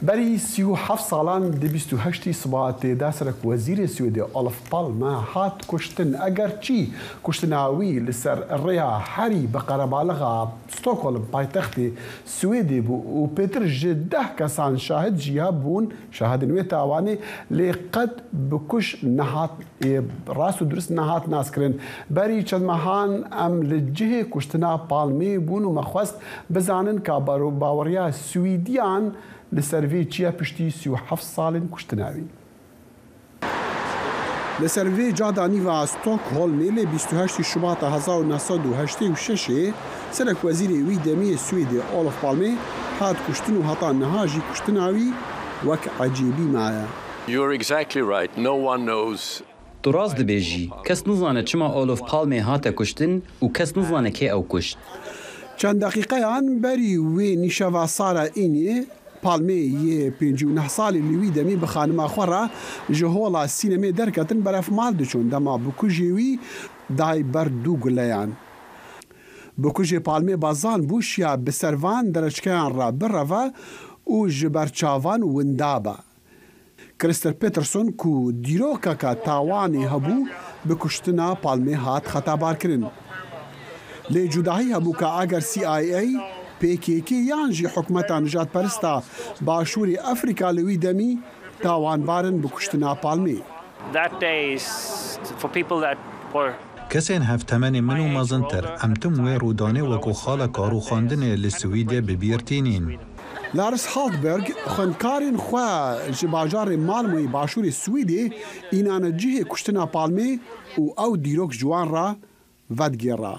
Berî sî û heft salan di bîst û heştî Sibatê de Serekwezîrê Swêdê Olof Palme hat kuştin. Eger çî kuştina wî li ser rêya herî bi qerebalixa Stockholm, paytextê Swêdê bû û pêtir ji deh kesan şahid jî hebûn, şahidên wê tawanê, lê qet bi kuş nehat, ê, rast û durist nehat naskirin. Berî çend mehan em li cihê kuştina Palmê bûn û me xwest bizanin ka baro-, baweriya Swîdiyan li ser vê çi ye piştî sî û heft salên kuştina wî. Li ser vê cada nîva Stockholmê lê bîst û heştî Şubata hezar û neh sed û heştê û şeş ê Serekwezîrê wî demî yê Swêdê Olof Palme hat kuştin û heta niha jî kuştina wî wek ecêbî maye. You're exactly right. No one knows. Tu rast dibêjî, kes nizane çima Olof Palme hate kuştin û kes nizane kê ew kuşt. Çend deqîqeyan berî wê nîşeva Sara Înî, Palmê yê pêncî û neh salî li wî demî bi xanima xwe re ji hola sînemê derketin, berefmal diçûn, dema bikujê wî day ber du guleyan. Bikujê Palmê Bazan bû şiya bi ser van dereçkeyan re bireve û ji ber çavan winda be. Krister Peterson ku dîrokeke tawanê hebû, bi kuştina Palmê hat xetabarkirin. Lê cudahî hebû ka eger C I A, P K K yan jî hikûmeta nijadperista Başûrê Efrîka li wî demî tawanbar in bi kuştina Palmê. That day is for people that were Kesên hevtemenê min û mezintir, em tim wê rûdanê wekû xaleka rûxandinê li Swîdê bi bîr tînîn. Lars Hallberg, xwendekarên xwe ji bajarê Malmöyê başûrê Swîdê, înane cihê kuştina Palmê û ew dîrok ji wan re vedigêra.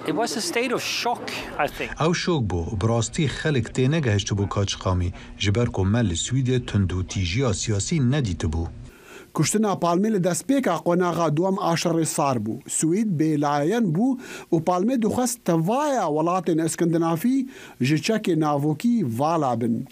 It was a state of shock, I think. Ew şok bû. Bi rastî xelk tê negehiştibû ka çiqamî, ji ber ku me li Swîdê tundûtîjiya siyasî nedîtibû. Kuştina Palmê li destpêka qonaxa duwem a şerê sar bû. Swîd bêlayen bû û Palmê dixwest tevaya welatên Eskandinafî ji çekê navokî vala bin.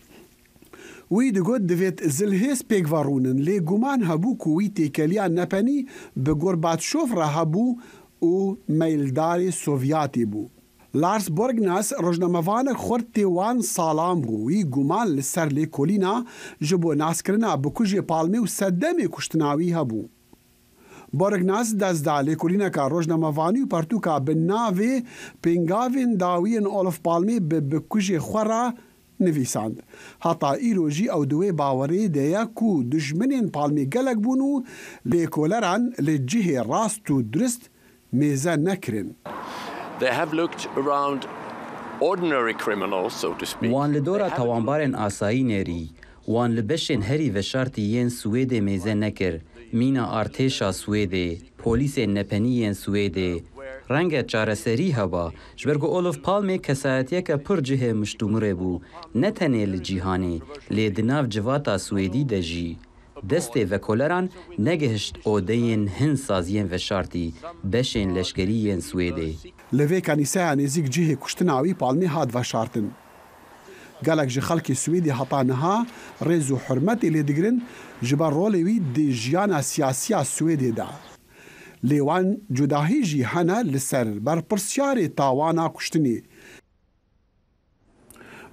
Wî digot, divêt zilhêz pêk ve rûnin, lê guman hebû ku wî têkeliya nepenî bi Gorbaçov re hebû û meyildarê Sovyatê bû. Lars Borgnäs rojnamevanek xurt tê wan salan bû. Wî guman li ser lêkolîna ji bo naskirina bikujê Palmê û sedemê kuştina wî hebû. Borgnäs dest da lêkolîneka rojnamevanî û pertûka bi navê Pêngavên dawiyên Olof Palmê bi bikujê xwe re nivîsand. Heta îro jî ew di wê bawerê de ye ku dijminên Palmê gelek bûn û lêkoleran li cihê rast û durist mêze nekirin. They have looked around ordinary criminals, so to speak. Wan li dora tawanbarên asayî nêrî, wan li beşên herî veşartî yên Swêdê mêze nekir, mîna artêşa Swêdê, polîsên nepenî yên Swêdê. Renge çareserî heba, ji ber ku Olof Palme kesayetiyeke pir cihê miştûmirê bû, ne tenê li cîhanê, lê di nav civata Swêdî de jî. Destê vekoleran negihişt odeyên hin saziyên veşartî, beşên leşkerî yên Swêdê. Li vê kenîseya nêzîk cihê kuştina wî Palmê hat veşartin. Gelek ji xelkê Swêdê heta niha rêz û hurmetê lê digirin ji ber rolê wî di jiyana siyasî ya Swêdê de. Lê wan cudahî jî hene li ser berpirsiyarê tawana kuştinê.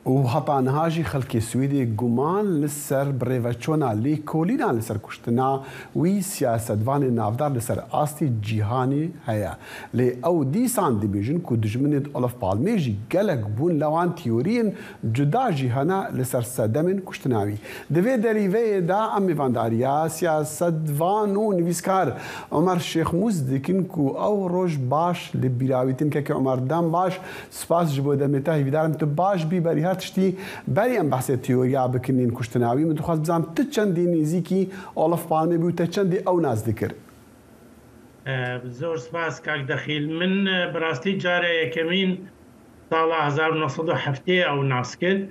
Û heta niha jî xelkê Swêdê guman li ser birêveçûna lêkolînan li ser kuştina wî siyasetvanê navdar li ser astê cîhanê heye. Lê ew dîsan dibêjin ku dijminên Olof Palmê jî gelek bûn, li wan teoriyên cuda jî hene li ser sedemên kuştina wî. Di vê derîveyê de em mêvandariya siyasetvan û nivîskar Omer Şêxmûs dikin ku ew roj baş li bîra wî tînin. Kekê Omer, dem baş. Spas ji bo demê te. Hîvîdar im tu baş bî. Berî her tiştî, berî em behsê teoriya bikin yên kuştina wî, min dixwest bizanim tu çendî nêzîkî Olof Palmê bû, te çendî ew nas dikir? E, zor spas, kak Dexîl. Min, e, bi rastî cara yekemîn sala hezar û neh sed û heftê ew nas kir.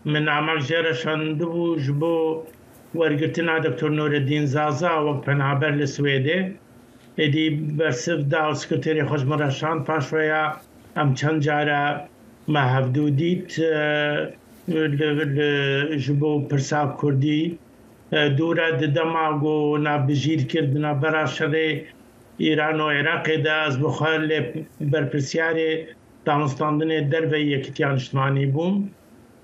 Min namek jê re şandibû ji bo wergirtina Doktor Nureddin Zaza wek penaber li Swêdê. Êdî bersiv da û sekreterê xwe ji min re şand. Paşveya em çend cara me hevdû dît, e, li, li, ji bo pirsa kurdî, e, dû re di dema ku navbijîr kir di navbera şerê Îran û Iraqê de, ez bi xwe lê berpirsiyarê danûstandinê derveyî Yekîtiya Niştimanî bûm.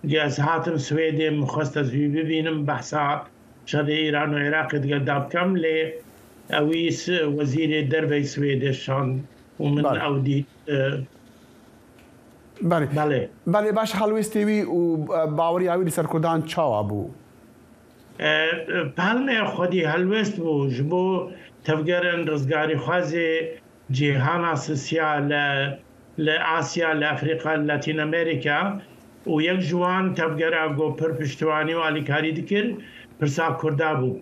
Ge ez hatim Swêdê, min xwest ez wî bibînim, behsa şerê Îran û Iraqê digel da bikem, lê ewî s-, wezîrê derveyî Swêdê şand û min Belê. ew dît. E, Belê. Belê. Belê, baş helwêstê wî û, e, baweriya wî li ser Kurdan çawa bû? E, Palme xwedî helwest bû ji bo tevgerên rizgarîxwazê cîhana sisiya li, li Asya, li Afrîka, li Latîn Amerîka û yek ji wan tevgera ku pir piştiwanî û alîkarî dikir, pirsa Kurda bû.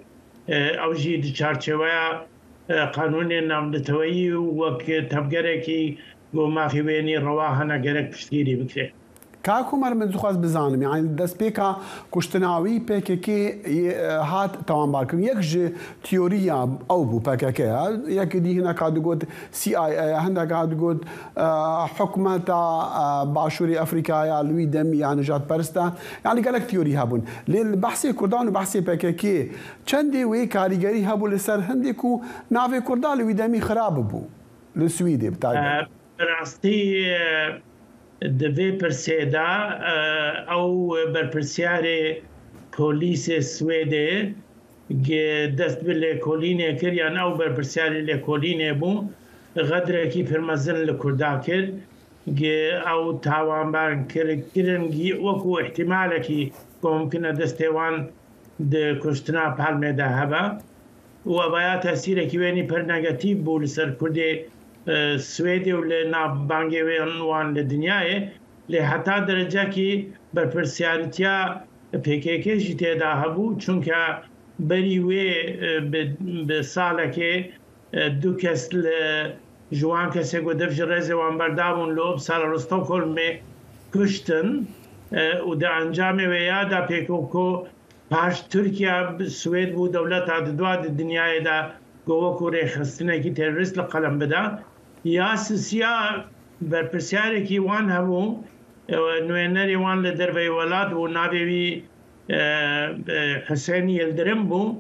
E, ew jî di çarçeweya, e, qanûnên navneteweyî û wek tevgerekî ku mafê wênî rewa hene gerek piştgirî bikire. Kak Omer, min dixwest bizanim, yani destpêka kuştina wî P K K yê, e, hat tawanbarkirin. Yek ji teoriya ew bû P K K ya, yekî dî hineka digot C I A ya, hindeka digot, e, hikûmeta, e, Başûrê Afrîkaya li wî demî ya nijadperist e. Yani gelek teorî hebûn. Lê li behsê Kurdan û behsê P K K çendê wê karîgerî hebû li ser hindê ku navê Kurda li wî demî xirab bû. Li Swîdê bi taybet. E, bi rastî, e, di vê pirsê de, e, ew berpirsiyarê polîsê Swêdê gi dest bi lêkolînê kir, yan ew berpirsiyarê lêkolînê bû, xedrekî pir mezin li Kurda kir, gi ew tawanbar kir, kirin gi wekû îhtîmalekî ku mimkin e destê wan di kuştina Palmê de hebe. Û evaya tesîrekî wênî pir negatîf bû li ser Kurdê, e, Swêdê û li nav bangê wê wan li dinyayê. Lê heta derecekî berpirsiyarîtiya P K K jî tê de hebû, çunke berî wê, e, bi, bi salekê, e, du kes li, ji wan kesê ku dev ji rêzê wan berdabûn li Uppsala û Stockholmê kuştin, e, û di encamê wê ya de P K K paş Tirkiye, Swêd bû dewleta didwa di dinyayê de ku wekû rêxistinekî terorîst li qelem bida. Ya sisiya berpirsiyarêkî wan hebû, e, nûênerê wan li derveyî welat bû, navê wî, e, e, Husên Yildirim bû.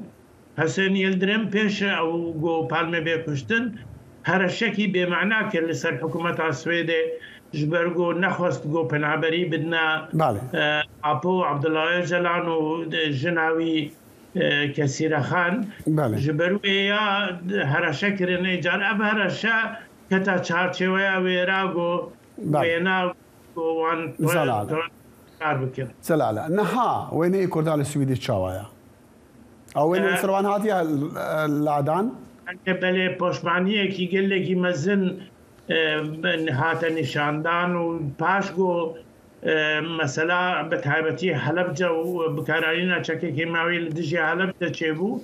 Husên Yildirim pêş ew ku Palme bê kuştin, hereşekî bêmana kir li ser hikûmeta Swêdê, ji ber ku nexwest ku penaberî bidine, Belê. e, Apo Abdullah Öcalan û jina wî, e, Kesîre Xan. Belê. Ji ber wê ya hereşe kirin, ê car ev hereşe kete çarçeweya wêra ku Belê. wêna ku wan Zelal. kar bikin. Zelal. Niha wêneyê Kurdan li Swîdê çawa ye? Ew wê li E, ser wan hatiye, e, ladan? Belê, poşmaniyekî gelekî mezin, e, hate nîşandan û paş ku, e, mesela bi taybetî Helebce û bikaranîna çekê kêmawî li dijî Helebce çêbû,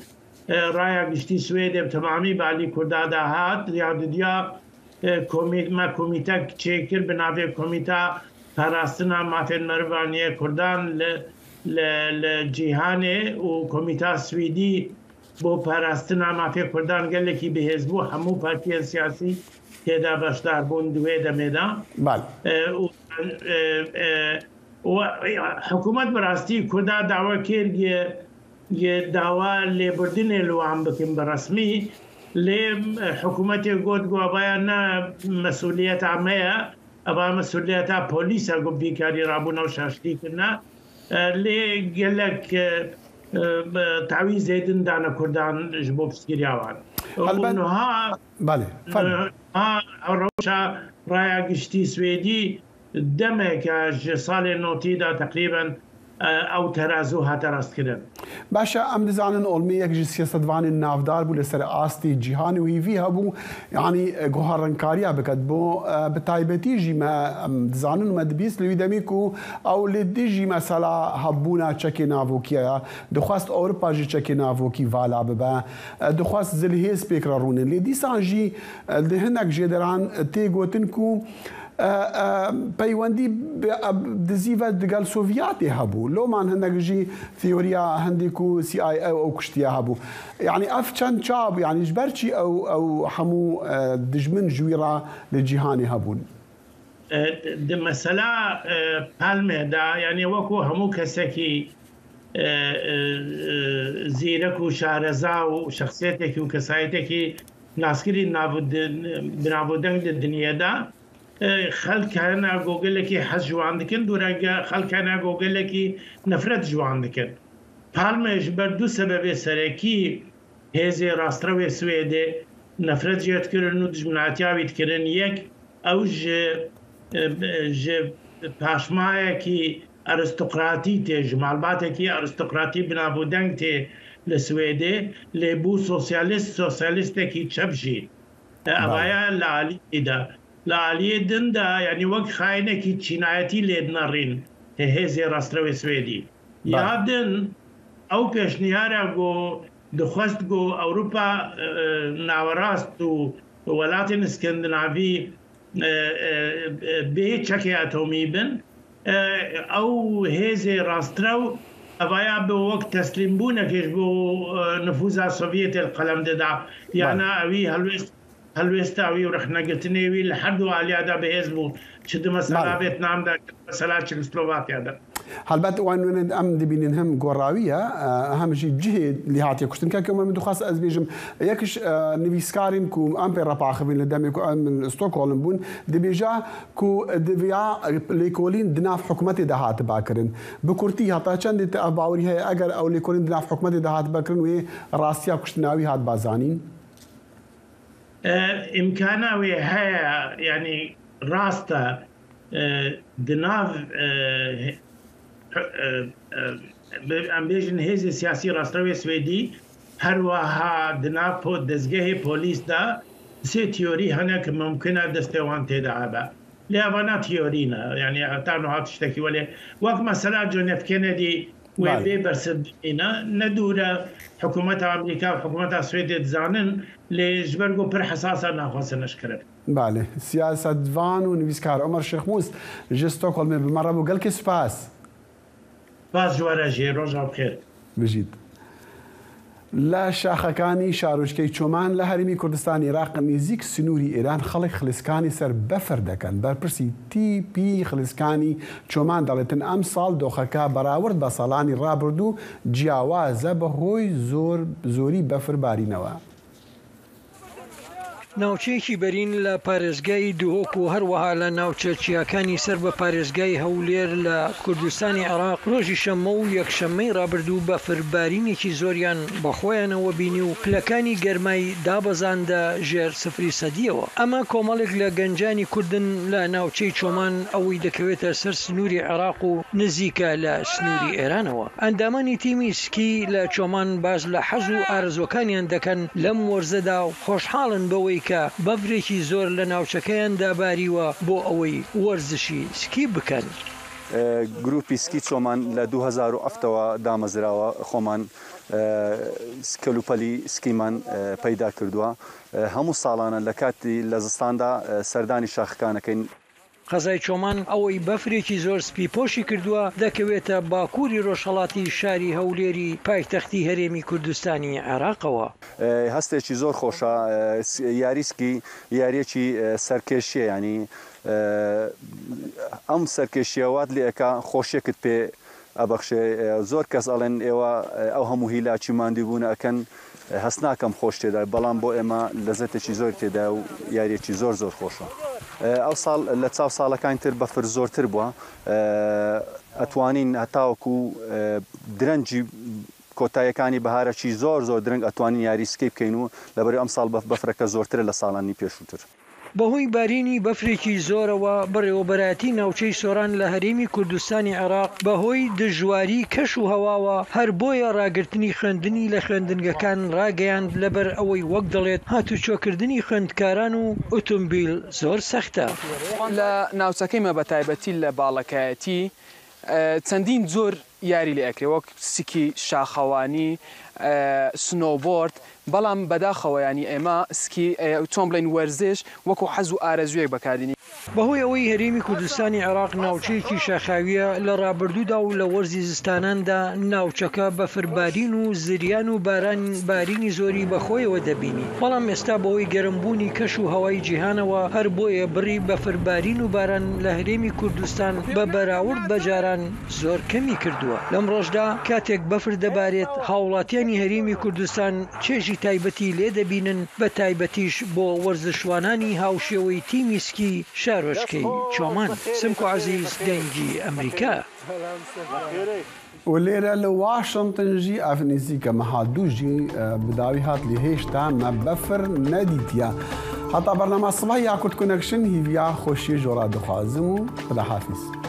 e, raya giştî Swêdê bi temamî bi alî Kurda de hat, ya didiya e, komî-, me komîtek çêkir bi navê Komîta Parastina Mafên Merivan yê Kurdan li, li, li Cîhanê û Komîta Swîdî bo Parastina Mafê Kurdan gelekî bihêz bû. Hemû partiyên siyasî tê de beşdar bûn di wê demê de. Bal. E, û, e, e, û, e, hikûmet bi rastî Kurda dawa kir, yê yê dawa lêbirtinê li wan bikin bi resmî, lê, e, hikûmetê got ku evaya ne mesûliyeta me ye, eva mesûliyeta polîs e ku vî karî rabûne û şaştî kirine. E, lê gelek, e, e, tawîzê din dane Kurdan ji bo pirsgiriya wan. Û Elbet. niha, Belê, fermo. niha rewşa raya giştî Swêdî demeke ji salê notî de teqrîben, e, ew terazû hate rastkirin. Baş e, em dizanin olmê yek ji siyasetvanên navdar bû li ser astê cîhanê û hêvî hebû, yanî, e, guharinkariya biket. Bo, e, bi taybetî jî me, em dizanin û me dibîst li wî demî ku ew li dijî mesela hebûna çekê navokî ye, dixwest Ewropa ji çekê navokî vala bibe, e, dixwest zilhêz pêk re rûnin. Lê dîsan jî, e, di hinek jêderan tê gotin ku E, e, peywendî bi, e, dizî ve digel Sovyatê hebû. Loman hinek jî teoriya hindî ku C I A ew kuştiye hebû. Yanî ev çend çawa bû? Yanî ji ber çi ew, ew hemû, e, dijmin ji wî re li cîhanê hebûn? E, di mesela, e, Palmê de, yanî wekû hemû kesekî e, e, e, zîrek û şareza û şexsiyetekî û kesayetekî naskirî navû-, di-, bi navûdeng di dinyê de, e, xelk hene ku gelekî hez ji wan dikin, dûrenge xelk hene ku gelekî nefret ji wan dikin. Palme ji ber du sebebê serekî hêzê rastrewê Swêdê nefret jê dikirin û dijminatiya wî dikirin. Yek, ew ji, e, ji paşmayekî aristokratî tê, ji malbatekî aristokratî bi nav û deng tê li Swêdê, lê bû sosyalîst, sosyalîstekî çep jî. E, Belê. Evaya li aliyê de. Li aliyê din de, yanî wek xayinekî çînayetî lê dinerîn hê-, hêzê rastrewê Swêdî. Belê. Ya din, ew pêşniyara ku dixwest ku Ewropa, e, e, nawerast û welatên Skandinavî, e, e, e, bê çekê atomî bin, e, ew hêzê rastrew evaya bi wek teslîmbûnekê ji bo, e, nifûza Sovyetê li qelem dida. Yana Belê. Ewî helwêst, helwêsta wî û rexnegirtinê wî li her du aliya de bi hêz bû. Çi di mesela Belê. Vêtnam de, çi di mesela Çekoslovakya de. Helbet wan wêne em dibînin hem gorawiye, e, hem jî cihê lê hatiye kuştin. Kek Omer, min dixwast ez bêjim, yek ji, e, nivîskarên ku em pê re paxivîn li demê ku em li Stockholm bûn, dibêje ku diviya lêkolîn di nav hikûmetê de hatiba kirin. Bi kurtî, heta çendê te ev bawerî heye, eger ew lêkolîn di nav hikûmetê de hatiba kirin, wê rastiya kuştina wî hatiba zanîn? E, îmkana wê heye, yanî rast e, e, di nav, e, he-, e, e, bi-, em bêjin hêzê siyasî rastrewê Swêdî, her wiha di nav po-, dezgehê polîs de sê teorî hene ku mimkun e destê wan tê de hebe. Lê evana teorî ne, yanî heta niha tiştekî welê wek mesela John F. Kennedy wê Belê. bê bersiv bimîne. Ne dûr e, hikûmeta Amerîka û hikûmeta Swêdê dizanin, lê ji ber ku pir hesas e, naxwazin eşkere bikin. Belê. Siyasetvan û nivîskar Omer Şêxmûs ji Stockholmê bi me re bû. Gelkê spas. Spas ji we re jî. Roja bi xêr. Bijît. لە شاخەکانی شارۆچکەی چۆمان لە هەرێمی کوردستانی عێراق نزیک سنووری ئێران خەڵک خلیسکانی سەر بەفر دەکەن. بەرپرسی تی پی خلیسکانی چۆمان دەڵێتن ئەم ساڵ دۆخەکە بەراورد بە ساڵانی ڕابردوو جیاوازە بەهۆی زۆر، زۆری بەفر بارینەوە. ناوچەیەکی بەرین لە پارێزگای دهۆک و هەروەها لە ناوچە چیاکانی سەر بە پارێزگای هەولێر لە کوردستانی عێراق ڕۆژی شەممە و یەکشەممەی ڕابردوو بەفربارینێکی زۆریان بەخۆیانەوە بینی و پلەکانی گەرمای دابەزاندە ژێر سفری سەدیەوە. ئەمە کۆمەڵێک لە گەنجانی کوردن لە ناوچەی چۆمان ئەوەی دەکەوێتە سەر سنووری عێراق و نزیکە لە سنووری ئێرانەوە. ئەندامانی تیمی سکی لە چۆمان باس لە حەز و ئارەزوەکانیان دەکەن لەم وەرزەدا و خۆشحاڵن بەوەی کە بەفرێکی زۆر لە ناوچەکەیاندا باریوە بۆ ئەوەی وەرزشی سکی بکەن. ئە، گروپی سکی چۆمان لە دوو هەزار و حەفتەوە دامەزراوە، خۆمان، ئە، کەلوپەلی سکیمان، ئە، پەیدا کردووە. ئە، هەموو ساڵانە لە کاتی لە زستاندا، ئە، سەردانی شاخەکانەکەین. قەزای چۆمان ئەوەی بەفرێکی زۆر سپی پۆشی کردووە، دەکەوێتە باکووری ڕۆژهەڵاتی شاری هەولێری پایتەختی هەرێمی کوردستانی عێراقەوە. ئە، هەستێکی زۆر خۆشە، ئە، س-، یاری سکی یاریەکی، ئە، سەرکێشیە، یعنی، ئە، ئەم سەرکێشیە وات لێ ئەکا خۆشیەکت پێ ئەبەخشێ. ئە، زۆر کەس ئەڵێن ئێوە، ئە، ئەو هەموو هیلاکی ماندووبوونە ئەکەن، ئە، هەست ناکەم خۆش تێدا، بەڵام بۆ ئێمە لەزەتێکی زۆر تێدا و یاریەکی زۆر زۆر خۆشە. ئە، ئەو ساڵ لە چاو ساڵەکانی تر بەفر زۆرتر بووە. ئە، ئەتوانین هەتاوەکو، ئە، درەنجی کۆتاییەکانی بەهارەکی زۆر زۆر درەنگ ئەتوانین یاری سکی بکەین و لەبەرەوەی ئەم ساڵ بەف-، بەفرەکە زۆرترە لە ساڵانی پێشووتر. بەهۆی بارینی بەفرێکی زۆرەوە بەڕێوەبەرایەتی ناوچەی سۆران لە هەرێمی کوردستانی عێراق بەهۆی دژواری کەش و هەواوە هەر بۆیە ڕاگرتنی خوێندنی لە خوێندنگەکان ڕاگەیاند، لەبەر ئەوەی وەک دەڵێت هاتوچۆکردنی خوێندکاران و ئۆتۆمبیل زۆر سەختە. لە ناوچەکەی مە بە تایبەتی لە باڵەکایەتی، ئە، چەندین جۆر یاری لێ ئەکرێ، وەک سکی شاخەوانی، ئە، سنۆبۆرد، بەڵام بەداخەوە، یانی ئێمە سکی، ئە، چۆن بڵێن، وەرزش وەکو حەز و ئارەزویەک بەکاردێنین. بەهۆی ئەوەی هەرێمی کوردستانی عێراق ناوچەیەکی شاخاویە، لە ڕابردوودا و لە وەرزی زستاناندا ناوچەکە بەفربارین و زریان و باران، بارینی زۆری بەخۆیەوە دەبینی، بەڵام ئێستا بەهۆی گەرمبوونی کەش و هەوای جیهانەوە هەر بۆیە بڕی بەفربارین و باران لە هەرێمی کوردستان بە بەراورد بە جاران زۆر کەمی کردووە. لەم ڕۆژدا کاتێک بەفر دەبارێت، هاوڵاتیانی هەرێمی کوردستان چێژی تایبەتی لێ دەبینن، بە تایبەتیش بۆ وەرزشوانانی هاوشێوەی تیمی سکی شارۆچکەی چۆمان. سمکۆ عەزیز، دەنگی ئەمریکا. و لێرە لە واشنگتن ژی ئەڤنیزی کە مەها دوو ژی بداوی هات لێ هێشتا مە بەفر نەدیتە. هەتا بەرنامە سبای یاکورد کونەکشن هیویا خۆشی جۆرا دەخوازم و خدا حافظ.